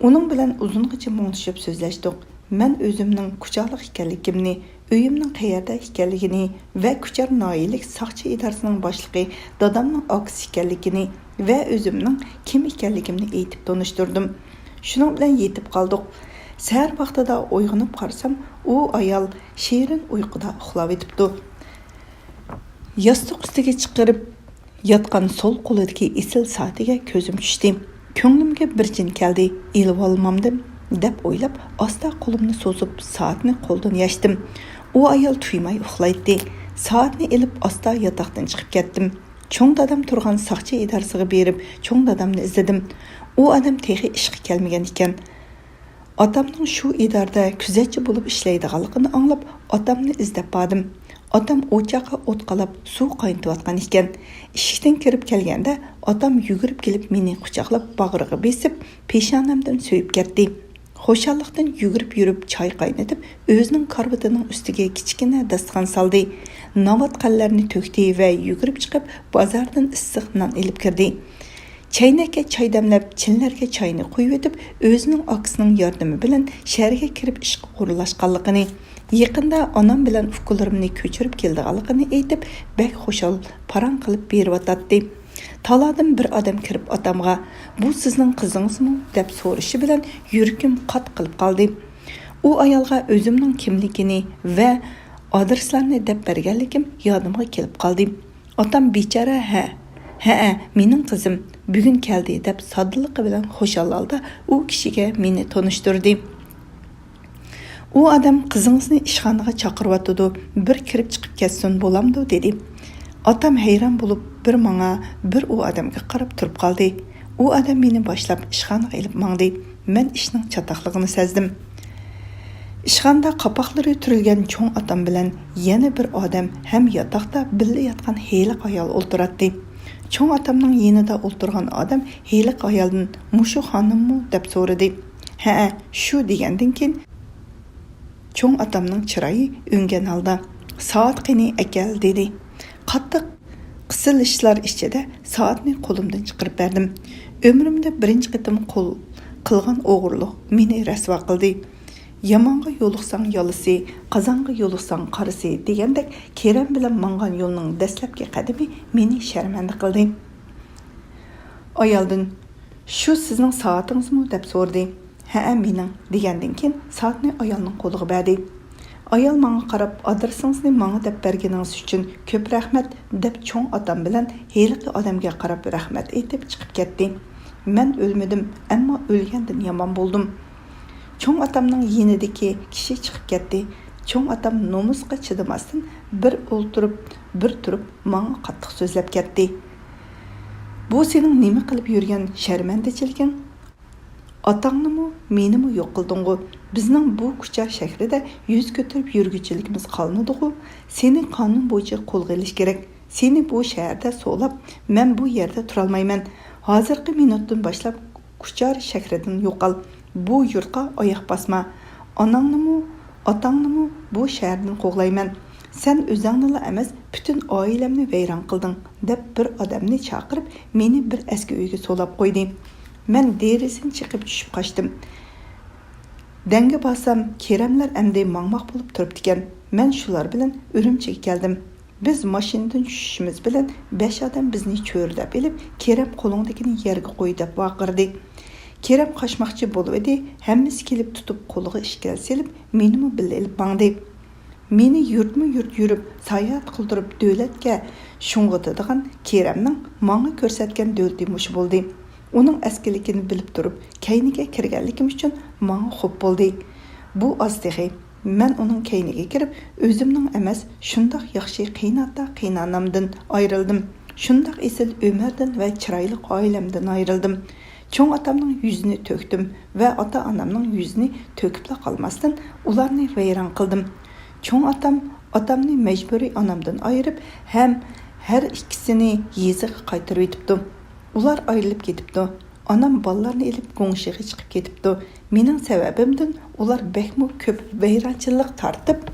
ئۇنىڭ بىلەن ئۇزۇنغىچە مۇڭدىشىپ سۆزلەشتۇق. مەن ئۆزۈمنىڭ كۇچارلىق ئىكەنلىكىمنى، ئۆيۈمنىڭ قەيەردە ئىكەنلىكىنى ۋە كۇچار ناھىيەلىك ساقچى ئىدارىسىنىڭ باشلىقى دادامنىڭ ئاكىسى ئىكەنلىكىنى ۋە ئۆزۈمنىڭ كىم ئىكەنلىكىمنى ئېيتىپ تونۇشتۇردۇم. شۇنىڭ بىلەن يېتىپ قالدۇق. سەھەر ۋاقتىدا ئويغىنىپ قارىسام، ئۇ ئايال شېرىن ئۇيقۇدا ئۇخلاۋېتىپتۇ. ياستۇق ئۈستىگە چىقىرىپ ياتقان سول قولىدىكى ئېسىل سائىتىگە كۆزۈم چۈشتى. كۆڭلۈمگە بىر جىن كەلدى، ئېلىۋالمامدىم دەپ ئويلاپ، ئاستا قولۇمنى سوزۇپ سائەتنى قولدىن يەشتىم. ئۇ ئايال تۇيماي ئۇخلايتتى. سائەتنى ئېلىپ ئاستا ياتاقتىن چىقىپ كەتتىم. چوڭ دادام تۇرغان ساقچى ئىدارىسىغا بېرىپ، چوڭ دادامنى ئىزلىدىم. ئۇ ئادەم تېخى ئىشقا كەلمىگەن ئىكەن. ئاتامنىڭ شۇ ئىدارىدە كۆزەتچى بولۇپ ئىشلەيدىغانلىقىنى ئاڭلاپ، ئاتامنى ئىزدەپ باردىم. ئاتام ئوچاققا ئوت قالاپ، سۇ قاينىتىۋاتقان ئىكەن. ئىشىكتىن كىرىپ كەلگەندە، ئاتام يۈگۈرۈپ كېلىپ مېنى قۇچاقلاپ، باغرىغا بېسىپ، پېشانەمدىن سۆيۈپ كەتتى. خۇشاللىقتىن يۈگۈرۈپ يۈرۈپ چاي قاينىتىپ، ئۆزىنىڭ كارىۋىتىنىڭ ئۈستىگە كىچىككىنە داستىخان سالدى. ناۋات قەللەرنى تۆكتى ۋە يۈگۈرۈپ چىقىپ، بازاردىن ئىسسىق نان ئېلىپ كىردى. چەينەككە چاي دەملەپ، چىنىلەرگە چاينى قۇيۇۋېتىپ، ئۆزىنىڭ ئاكىسىنىڭ ياردىمى بىلەن شەھەرگە كىرىپ ئىشقا ئورۇنلاشقانلىقىنى، يېقىندا ئانام بىلەن ئۇكىلىرىمنى كۆچۈرۈپ كېلىدىغانلىقىنى ئېيتىپ، بەك خۇشال پاراڭ قىلىپ بېرىۋاتاتتى. تالادىن بىر ئادەم كىرىپ ئاتامغا، «بۇ سىزنىڭ قىزىڭىزمۇ؟» دەپ سورىشى بىلەن يۈرىكىم قات قىلىپ قالدى. ئۇ ئايالغا ئۆزۈمنىڭ كىملىكىنى ۋە ئادرېسلارنى دەپ بەرگەنلىكىم يادىمغا كېلىپ قالدى. ئاتام بىچارە، ھە، ھەئە، مېنىڭ قىزىم بۈگۈن كەلدى دەپ ساددىلىقى بىلەن خۇشال ھالدا ئۇ كىشىگە مېنى تونۇشتۇردى. ئۇ ئادەم قىزىڭىزنى ئىشخانىغا چاقىرىۋاتىدۇ، بىر كىرىپ چىقىپ كەتسۇن بولامدۇ دېدى. ئاتام ھەيران بولۇپ بىر ماڭا، بىر ئۇ ئادەمگە قاراپ تۇرۇپ قالدى. ئۇ ئادەم مېنى باشلاپ ئىشخانىغا ئېلىپ ماڭدى. مەن ئىشنىڭ چاتاقلىقىنى سەزدىم. ئىشخانىدا قاپاقلىرى تۈرۈلگەن چوڭ ئاتام بىلەن يەنە بىر ئادەم ھەم ياتاقتا بىللە ياتقان ھېلىقى ئايال ئولتۇراتتى. چوڭ ئاتامنىڭ يېنىدا ئولتۇرغان ئادەم ھېلىقى ئايالدىن، «مۇشۇ خانىممۇ؟» دەپ سورىدى. «ھەئە، شۇ» دېگەندىن كېيىن، چوڭ ئاتامنىڭ چىرايى ئۆڭگەن ھالدا، «سائەت قېنى، ئەكەل» دېدى. قاتتىق قىسىلىشلار ئىچىدە سائەتنى قولۇمدىن چىقىرىپ بەردىم. ئۆمرۈمدە بىرىنچى قېتىم قول قىلغان ئوغرىلىق مېنى رەسۋا قىلدى. «يامانغا يولۇقساڭ يالىسى، قازانغا يولۇقساڭ قارىسى» دېگەندەك، كېرەم بىلەن ماڭغان يولنىڭ دەسلەپكى قەدىمى مېنى شەرمەندە قىلدى. ئايالدىن، «شۇ سىزنىڭ سائىتىڭىزمۇ؟» دەپ سورىدى. «ھەئە، مېنىڭ» دېگەندىن كېيىن، سائەتنى ئايالنىڭ قولىغا بەردى. ئايال ماڭا قاراپ، «ئادرېسىڭىزنى ماڭا دەپ بەرگىنىڭىز ئۈچۈن كۆپ رەھمەت» دەپ، چوڭ ئاتام بىلەن ھېلىقى ئادەمگە قاراپ رەھمەت ئېيتىپ چىقىپ كەتتى. مەن ئۆلمىدىم، ئەمما ئۆلگەندىن يامان بولدۇم. چوڭ ئاتامنىڭ يېنىدىكى كىشى چىقىپ كەتتى. چوڭ ئاتام نومۇسقا چىدىماستىن، بىر ئولتۇرۇپ، بىر تۇرۇپ، ماڭا قاتتىق سۆزلەپ كەتتى. «بۇ سېنىڭ نېمە قىلىپ يۈرگەن شەرمەندىچىلىكىڭ؟ ئاتاڭنىمۇ، مېنىمۇ يوق قىلدىڭغۇ؟ بىزنىڭ بۇ كۇچا شەھىرىدە يۈز كۆتۈرۈپ يۈرگۈچىلىكىمىز قالمىدىغۇ؟ سېنى قانۇن بويىچە قولغا ئېلىش كېرەك. سېنى بۇ شەھەردە سولاپ، مەن بۇ يەردە تۇرالمايمەن. ھازىرقى مىنۇتتىن باشلاپ كۇچا شەھىرىدىن يوقال. بۇ يۇرتقا ئاياق باسما. ئاناڭنىمۇ، ئاتاڭنىمۇ بۇ شەھەردىن قوغلايمەن. سەن ئۆزۈڭنىلا ئەمەس، پۈتۈن ئائىلەمنى ۋەيران قىلدىڭ» دەپ، بىر ئادەمنى چاقىرىپ، مېنى بىر ئەسكى ئۆيگە سولاپ قويدى. مەن دېرىزىدىن چىقىپ چۈشۈپ قاچتىم. دەڭگە بارسام، كېرەملەر ئەمدى ماڭماق بولۇپ تۇرۇپتىكەن. مەن شۇلار بىلەن ئۈرۈمچىگە كەلدىم. بىز ماشىنىدىن چۈشۈشىمىز بىلەن، بەش ئادەم بىزنى چۆرىدەپ ئېلىپ، «كېرەم، قولۇڭدىكىنى يەرگە قوي» دەپ ۋارقىرىدى. كېرەم قاچماقچى بولۇۋىدى، ھەممىسى كېلىپ تۇتۇپ، قولىغا ئىشكەل سېلىپ، مېنىمۇ بىللە ئېلىپ ماڭدى. مېنى يۇرتمۇ يۇرت يۈرۈپ، ساياھەت قىلدۇرۇپ، دۆلەتكە شۇڭغۇتىدىغان كېرەمنىڭ ماڭا كۆرسەتكەن دۆلىتى مۇشۇ بولدى. ئۇنىڭ ئەسكىلىكىنى بىلىپ تۇرۇپ، كەينىگە كىرگەنلىكىم ئۈچۈن ماڭا خوپ بولدى. بۇ ئاز تېخى. مەن ئۇنىڭ كەينىگە كىرىپ، ئۆزۈمنىڭ ئەمەس، شۇنداق ياخشى قىيناتا قىينانامدىن ئايرىلدىم. شۇنداق ئېسىل ئۆمەردىن ۋە چىرايلىق ئائىلەمدىن ئايرىلدىم. چوڭ ئاتامنىڭ يۈزىنى تۆكتۈم ۋە ئاتا-ئانامنىڭ يۈزىنى تۆكۈپلا قالماستىن، ئۇلارنى ۋەيران قىلدىم. چوڭ ئاتام ئاتامنى مەجبۇرىي ئانامدىن ئايرىپ ھەم ھەر ئىككىسىنى يېزىغا قايتۇرۇۋېتىپتۇ. ئۇلار ئايرىلىپ كېتىپتۇ. ئانام بالىلارنى ئېلىپ گۇڭشېغا چىقىپ كېتىپتۇ. مېنىڭ سەۋەبىمدىن ئۇلار بەكمۇ كۆپ ۋەيرانچىلىق تارتىپ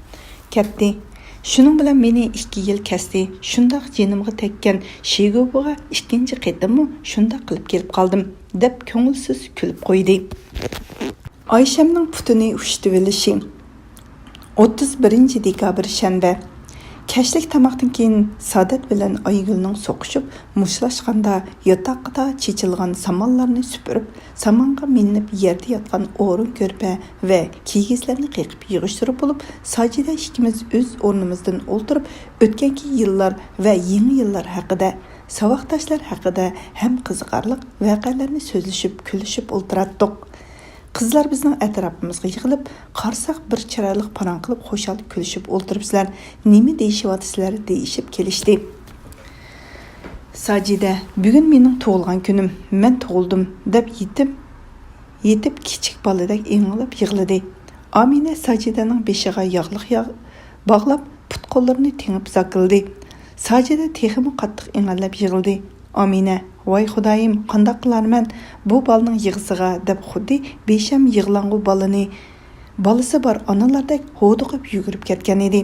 كەتتى. شۇنىڭ بىلەن مېنى ئىككى يىل كەستى. شۇنداق جېنىمغا تەگكەن شىگۇبۇغا ئىككىنچى قېتىممۇ شۇنداق قىلىپ كېلىپ قالدىم، دەپ كۆڭۈلسىز كۈلۈپ قويدى. ئايشەمنىڭ پۇتىنى ئۇشتۇۋېلىشى. ئوتتۇز بىرىنچى دېكابىر، شەنبە. كەچلىك تاماقتىن كېيىن سادەت بىلەن ئايگۈلنىڭ سوقۇشۇپ مۇشتلاشقاندا، ياتاقتا چېچىلغان سامانلارنى سۈپۈرۈپ، سامانغا مىنىپ يەردە ياتقان ئورۇن كۆرپە ۋە كىگىزلەرنى قېقىپ يىغىشتۇرۇپ بولۇپ، ساجىدە ئىككىمىز ئۆز ئورنىمىزدىن ئولتۇرۇپ، ئۆتكەنكى يىللار ۋە يېڭى يىللار ھەققىدە، ساۋاقداشلار ھەققىدە ھەم قىزىقارلىق ۋەقەلەرنى سۆزلىشىپ، كۈلۈشۈپ ئولتۇراتتۇق. قىزلار بىزنىڭ ئەتراپىمىزغا يىغىلىپ، قارىساق بىر چىرايلىق پاراڭ قىلىپ خۇشال كۈلۈشۈپ ئولتۇرۇپسىلەر، نېمە دېيىشىۋاتىسىلەر دېيىشىپ كېلىشتى. ساجىدە، بۈگۈن مېنىڭ تۇغۇلغان كۈنۈم، مەن تۇغۇلدۇم دەپ يېتىپ، يېتىپ كىچىك بالىدەك ئىڭلاپ يىغلىدى. ئامىنە ساجىدەنىڭ بېشىغا ياغلىق ياغ باغلاپ، پۇت-قوللىرىنى تېڭىپ زاكىلىدى. ساجىدە تېخىمۇ قاتتىق ئىڭەللەپ يىغلىدى. ئامىنە، ۋاي خۇدايىم، قانداق قىلارمەن بۇ بالىنىڭ يىغىسىغا دەپ خۇددى بېشەم يىغلاڭغۇ بالىنى، بالىسى بار ئانىلاردەك ھودۇقۇپ يۈگۈرۈپ كەتكەن ئىدى.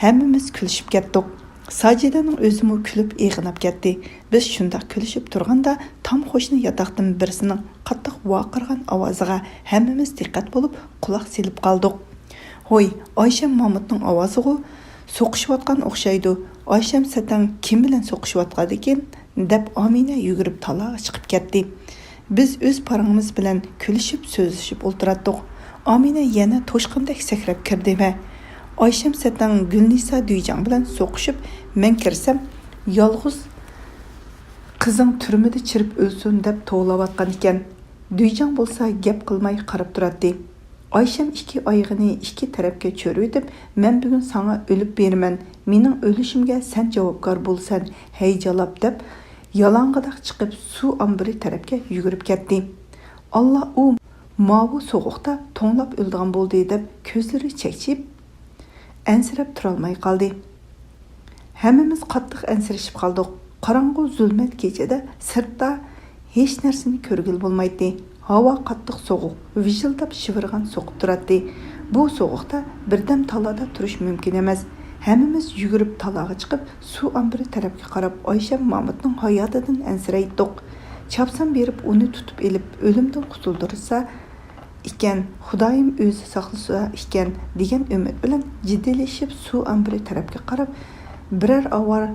ھەممىمىز كۈلۈشۈپ كەتتۇق. ساجىدەنىڭ ئۆزىمۇ كۈلۈپ ئېغىناپ كەتتى. بىز شۇنداق كۈلۈشۈپ تۇرغاندا تام قوشنا ياتاقتىن بىرسىنىڭ قاتتىق ۋارقىرىغان ئاۋازىغا ھەممىمىز دىققەت بولۇپ قۇلاق سېلىپ قالدۇق. ھوي، ئايشەم مامۇتنىڭ ئاۋازىغۇ، سوقۇشۇۋاتقان ئوخشايدۇ. ئايشەم سەتەڭ كىم بىلەن سوقۇشۇۋاتقاندىكىن؟ دەپ ئامىنە يۈگۈرۈپ تالاغا چىقىپ كەتتى. بىز ئۆز پاراڭىمىز بىلەن كۈلۈشۈپ، سۆزلىشىپ ئولتۇراتتۇق. ئامىنە يەنە توشقاندەك سەكرەپ كىردى ۋە ئايشەم سەتەڭ گۈلنىسا دۈيجاڭ بىلەن سوقۇشۇپ، مەن كىرسەم، يالغۇز قىزىڭ تۈرمىدە چىرىپ ئۆلسۇن دەپ توۋلاۋاتقان ئىكەن. دۈيجاڭ بولسا گەپ قىلماي قاراپ تۇراتتى. ئايشەم ئىككى ئايىغىنى ئىككى تەرەپكە چۆرۈۋېتىپ، مەن بۈگۈن ساڭا ئۆلۈپ بېرىمەن، مېنىڭ ئۆلۈشۈمگە سەن جاۋابكار بولىسەن، ھەي جالاپ دەپ، يالاڭغىدەك چىقىپ سۇ ئامبىرى تەرەپكە يۈگۈرۈپ كەتتى. ئاللا، ئۇ ماۋۇ سوغۇقتا توڭلاپ ئۆلىدىغان بولدى دەپ كۆزلىرى چەكچىيىپ، ئەنسىرەپ تۇرالماي قالدى. ھەممىمىز قاتتىق ئەنسىرىشىپ قالدۇق. قاراڭغۇ زۇلمەت كېچىدە سىرتتا ھېچ نەرسىنى كۆرگىلى بولمايتتى. ھاۋا قاتتىق سوغۇق، ۋىژىلداپ شىۋىرغان سوقۇپ تۇراتتى. بۇ سوغۇقتا بىردەم تالادا تۇرۇش مۇمكىن ئەمەس. ھەممىمىز يۈگۈرۈپ تالاغا چىقىپ، سۇ ئامبىرى تەرەپكە قاراپ ئايشەم مامۇتنىڭ ھاياتىدىن ئەنسىرەيتتۇق. چاپسان بېرىپ ئۇنى تۇتۇپ ئېلىپ ئۆلۈمدىن قۇتۇلدۇرسا ئىكەن، خۇدايىم ئۆزى ساقلىسا ئىكەن دېگەن ئۈمىد بىلەن جىددىيلىشىپ سۇ ئامبىرى تەرەپكە قاراپ بىرەر ئاۋار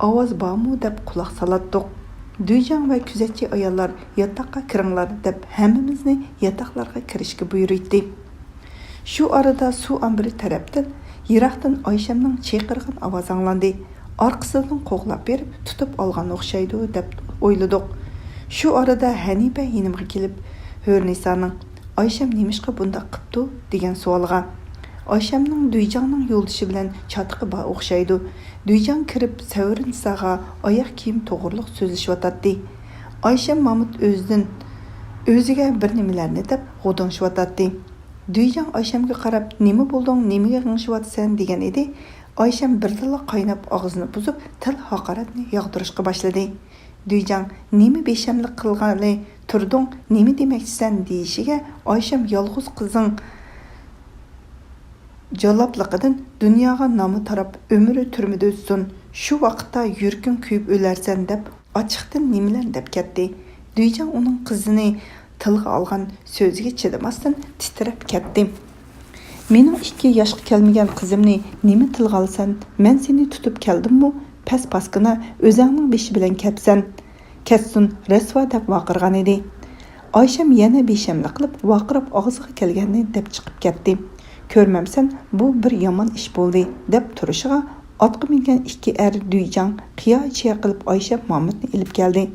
ئاۋاز بارمۇ دەپ قۇلاق سالاتتۇق. دۈيجاڭ ۋە كۆزەتچى ئاياللار ياتاققا كىرىڭلار دەپ ھەممىمىزنى ياتاقلارغا كىرىشكە بۇيرۇيتتى. شۇ ئارىدا سۇ ئامبىرى تەرەپتىن يىراقتىن ئايشەمنىڭ چىقىرغان ئاۋازى ئاڭلاندى. ئارقىسىدىن قوغلاپ بېرىپ تۇتۇپ ئالغان ئوخشايدۇ دەپ ئويلىدۇق. شۇ ئارىدا ھەنىپە يېنىمغا كېلىپ، ھۆرنىسانىڭ ئايشەم نېمىشقا بۇنداق قىپتۇ دېگەن سوئالغا، ئايشەمنىڭ دۈيجاڭنىڭ يولدىشى بىلەن چاتىقى بار ئوخشايدۇ. دۈيجاڭ كىرىپ سەۋرىنىساغا ئاياق كىيىم توغرۇلۇق سۆزلىشىۋاتاتتى. ئايشەم مامۇت ئۆزىدىن ئۆزىگە بىر نېمىلەرنى دەپ غودۇڭشىۋاتاتتى. دۈيجاڭ ئايشەمگە قاراپ، نېمە بولدۇڭ، نېمىگە غىڭشىۋاتىسەن دېگەن ئىدى. ئايشەم بىردىنلا قايناپ ئاغزىنى بۇزۇپ، تىل ھاقارەتنى ياغدۇرۇشقا باشلىدى. دۈيجاڭ، نېمە بىشەملىك قىلغىلى تۇردۇڭ، نېمە دېمەكچىسەن دېيىشىگە، ئايشەم يالغۇز قىزىڭ جالاپلىقىدىن دۇنياغا نامى تاراپ، ئۆمرى تۈرمىدە ئۆتسۇن، شۇ ۋاقىتتا يۈرىكىڭ كۆيۈپ ئۆلەرسەن دەپ ئاچچىقتىن نېمىلەرنى دەپ كەتتى. دۈيجاڭ ئۇنىڭ قىزىنى تىلغا ئالغان سۆزىگە چىدىماستىن تىترەپ كەتتى. مېنىڭ ئىككى ياشقا كەلمىگەن قىزىمنى نېمە تىلغا ئالىسەن؟ مەن سېنى تۇتۇپ كەلدىممۇ؟ پەس پاسكىنا، ئۆزەڭنىڭ بېشى بىلەن كەپسەن. كەتسۇن، رەسۋا دەپ ۋارقىرىغان ئىدى. ئايشەم يەنە بىشەملىك قىلىپ ۋارقىراپ ئاغزىغا كەلگەننى دەپ چىقىپ كەتتى. كۆرمەمسەن، بۇ بىر يامان ئىش بولدى دەپ تۇرۇشىغا، ئاتقا مىنگەن ئىككى ئەر دۈيجاڭ قىيا چىيا قىلىپ ئايشەم مامۇتنى ئېلىپ كەلدى.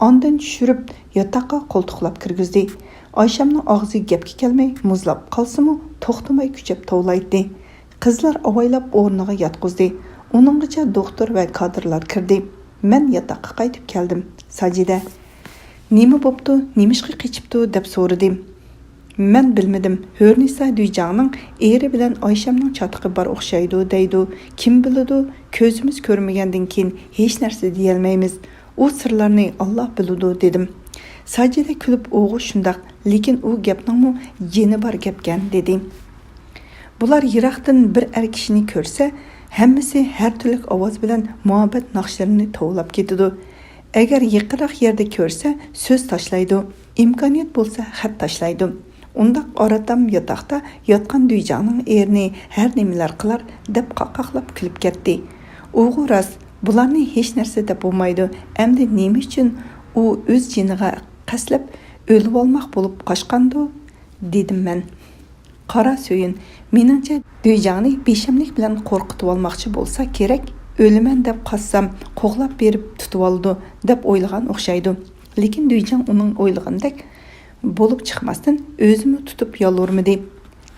ئاندىن چۈشۈرۈپ ياتاققا قولتۇقلاپ كىرگۈزدى. ئايشەمنىڭ ئاغزى گەپكە كەلمەي مۇزلاپ قالسىمۇ توختىماي كۈچەپ توۋلايتتى. قىزلار ئاۋايلاپ ئورنىغا ياتقۇزدى. ئۇنىڭغىچە دوختۇر ۋە كادىرلار كىردى. مەن ياتاققا قايتىپ كەلدىم. ساجىدە، نېمە بوپتۇ، نېمىشقا قېچىپتۇ دەپ سورىدىم. مەن بىلمىدىم. ھۆرنىسا دۈيجاڭنىڭ ئېرى بىلەن ئايشەمنىڭ چاتىقى بار ئوخشايدۇ دەيدۇ. كىم بىلىدۇ، كۆزىمىز كۆرمىگەندىن كېيىن ھېچ نەرسە دېيەلمەيمىز. ئۇ سىرلارنى ئاللا بىلىدۇ دېدىم. ساجىدە كۈلۈپ، ئۇغۇ شۇنداق، لېكىن ئۇ گەپنىڭمۇ جېنى بار گەپكەن دېدى. بۇلار يىراقتىن بىر ئەر كىشىنى كۆرسە، ھەممىسى ھەر تۈرلۈك ئاۋاز بىلەن مۇھەببەت ناخشىلىرىنى توۋلاپ كېتىدۇ. ئەگەر يېقىنراق يەردە كۆرسە، سۆز تاشلايدۇ، ئىمكانىيەت بولسا خەت تاشلايدۇ. ئۇنداق ئاراتام ياتاقتا ياتقان دۈيجاڭنىڭ ئېرىنى ھەر نېمىلەر قىلار دەپ قاقاقلاپ كۈلۈپ كەتتى. ئۇغۇ راست، بۇلارنى ھېچ نەرسە دەپ بولمايدۇ. ئەمدى نېمە ئۈچۈن ئۇ ئۆز جېنىغا قەستلەپ ئۆلۈۋالماق بولۇپ قاچقاندۇ؟ دېدىم مەن. قارا سۆيۈن، مېنىڭچە، دۈيجاڭنى بىشەملىك بىلەن قورقۇتۇۋالماقچى بولسا كېرەك، ئۆلىمەن دەپ قاچسام، قوغلاپ بېرىپ تۇتۇۋالىدۇ، دەپ ئويلىغان ئوخشايدۇ. لېكىن دۈيجاڭ ئۇنىڭ ئويلىغىنىدەك بولۇپ چىقماستىن، ئۆزىمۇ تۇتۇپ يالۋۇرمىدى.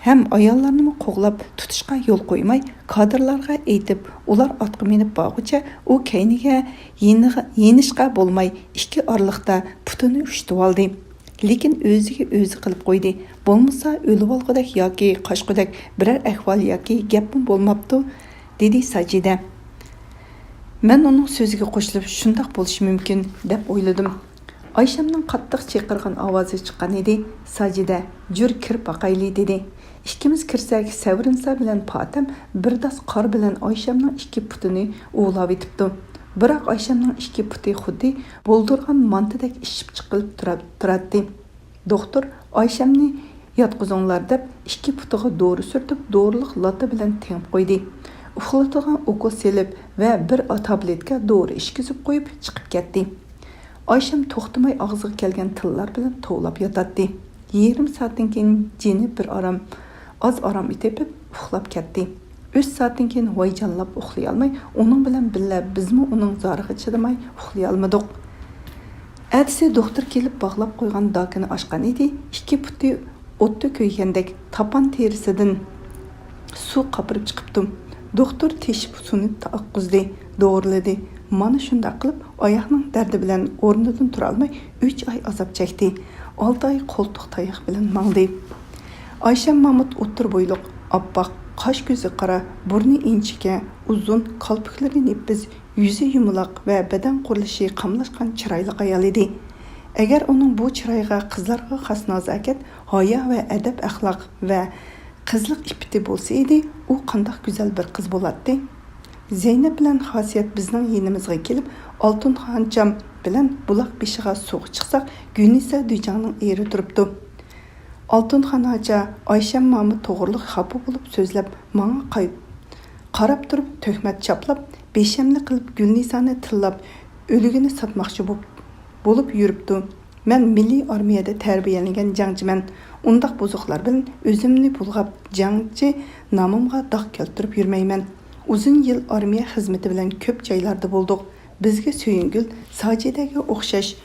ھەم ئاياللارنىمۇ قوغلاپ تۇتۇشقا يول قويماي، كادىرلارغا ئېيتىپ، ئۇلار ئاتقا مىنىپ بارغۇچە ئۇ كەينىگە يېنىغ-، يېنىشقا بولماي، ئىككى ئارىلىقتا پۇتىنى ئۇشتۇۋالدى. لېكىن ئۆزىگە ئۆزى قىلىپ قويدى. بولمىسا ئۆلۈۋالغۇدەك ياكى قاچقۇدەك بىرەر ئەھۋال ياكى گەپمۇ بولماپتۇ، دېدى ساجىدە. مەن ئۇنىڭ سۆزىگە قوشۇلۇپ، شۇنداق بولۇشى مۇمكىن، دەپ ئويلىدىم. ئايشەمنىڭ قاتتىق چىقىرغان ئاۋازى چىققان ئىدى. ساجىدە، جۈر كىرىپ باقايلى، دېدى. ئىككىمىز كىرسەك، سەۋرىنسا بىلەن پاتەم بىر داس قار بىلەن ئايشەمنىڭ ئىككى پۇتىنى ئۇۋۇلاۋېتىپتۇ. بىراق ئايشەمنىڭ ئىككى پۇتى خۇددى بولدۇرغان مانتىدەك ئىششىپ چىقىلىپ تۇرا-، تۇراتتى. دوختۇر، ئايشەمنى ياتقۇزۇڭلار، دەپ، ئىككى پۇتىغا دورا سۈرتۈپ، دورىلىق لاتا بىلەن تېڭىپ قويدى. ئۇخلىتىدىغان ئوكۇل سېلىپ ۋە بىر تابلېتكا دورا ئىچكۈزۈپ قويۇپ، چىقىپ كەتتى. ئايشەم توختىماي ئاغزىغا كەلگەن تىللار بىلەن توۋلاپ ياتاتتى. يېرىم سائەتتىن كېيىن جېنى بىر ئارام، ئاز ئارام تېپىپ، ئۇخلاپ كەتتى. ئۈچ سائەتتىن كېيىن ۋايجانلاپ ئۇخلىيالماي، ئۇنىڭ بىلەن بىللە بىزمۇ ئۇنىڭ زارىغا چىدىماي ئۇخلىيالمىدۇق. ئەتىسى دوختۇر كېلىپ باغلاپ قويغان داكىنى ئاچقان ئىدى، ئىككى پۇتى ئوتتا كۆيگەندەك تاپان تېرىسىدىن سۇ قاپىرىپ چىقىپتۇ. دوختۇر تېشىپ سۇنى تاققۇزدى، دورىلىدى. مانا شۇنداق قىلىپ ئاياغنىڭ دەردى بىلەن ئورنىدىن تۇرالماي ئۈچ ئاي ئازاب چەكتى. ئالتە ئاي قولتۇق تاياق بىلەن ماڭدى. ئايشەم مامۇت ئوتتۇرا بويلۇق، ئاپئاق، قاش كۆزى قارا، بۇرنى ئىنچىكە، ئۇزۇن، كالپۇكلىرى نېپىز، يۈزى يۇمىلاق ۋە بەدەن قۇرۇلۇشى قاملاشقان چىرايلىق ئايال ئىدى. ئەگەر ئۇنىڭ بۇ چىرايىغا قىزلارغا خاس نازاكەت، ھايا ۋە ئەدەپ-ئەخلاق ۋە قىزلىق ئىپپىتى بولسا ئىدى، ئۇ قانداق گۈزەل بىر قىز بولاتتى! زەينەپ بىلەن خاسىيەت بىزنىڭ يېنىمىزغا كېلىپ، ئالتۇنخانچام بىلەن بۇلاق بېشىغا سۇغا چىقساق، گۈلنىسا دۈيجاڭنىڭ ئېرى تۇرۇپتۇ. ئالتۇنخان ھاجا ئايشەم مامۇت توغرۇلۇق خاپا بولۇپ سۆزلەپ، ماڭا قاي-، قاراپ تۇرۇپ تۆھمەت چاپلاپ، بىشەملىك قىلىپ گۈلنىسانى تىللاپ، ئۆلۈكىنى ساتماقچى بوپ-، بولۇپ يۈرۈپتۇ. مەن مىللىي ئارمىيەدە تەربىيەلەنگەن جەڭچىمەن. ئۇنداق بۇزۇقلار بىلەن ئۆزۈمنى بۇلغاپ، جەڭچى نامىمغا داغ كەلتۈرۈپ يۈرمەيمەن. ئۇزۇن يىل ئارمىيە خىزمىتى بىلەن كۆپ جايلاردا بولدۇق. بىزگە سۆيۈنگۈل، ساجىدەگە ئوخشاش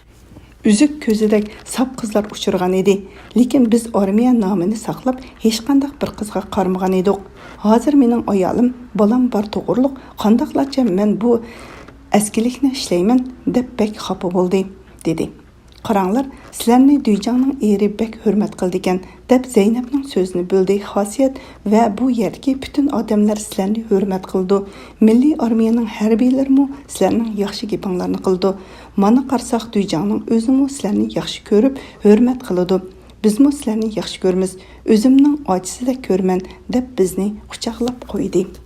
ئۈزۈك كۆزىدەك ساپ قىزلار ئۇچرىغان ئىدى. لېكىن بىز ئارمىيە نامىنى ساقلاپ، ھېچقانداق بىر قىزغا قارىمىغان ئىدۇق. ھازىر مېنىڭ ئايالىم، بالام بار توغرۇلۇق، قانداقلارچە مەن بۇ ئەسكىلىكنى ئىشلەيمەن، دەپ بەك خاپا بولدى، دېدى. قاراڭلار، سىلەرنى دۈيجاڭنىڭ ئېرى بەك ھۆرمەت قىلىدىكەن، دەپ زەينەپنىڭ سۆزىنى بۆلدى خاسىيەت. ۋە بۇ يەردىكى پۈتۈن ئادەملەر سىلەرنى ھۆرمەت قىلىدۇ. مىللىي ئارمىيەنىڭ ھەربىيلىرىمۇ سىلەرنىڭ ياخشى گېپىڭلارنى قىلىدۇ. مانا قارىساق، دۈيجاڭنىڭ ئۆزىمۇ سىلەرنى ياخشى كۆرۈپ، ھۆرمەت قىلىدۇ. بىزمۇ سىلەرنى ياخشى كۆرىمىز. ئۆزۈمنىڭ ئاچىسىدەك كۆرىمەن، دەپ بىزنى قۇچاقلاپ قويدى.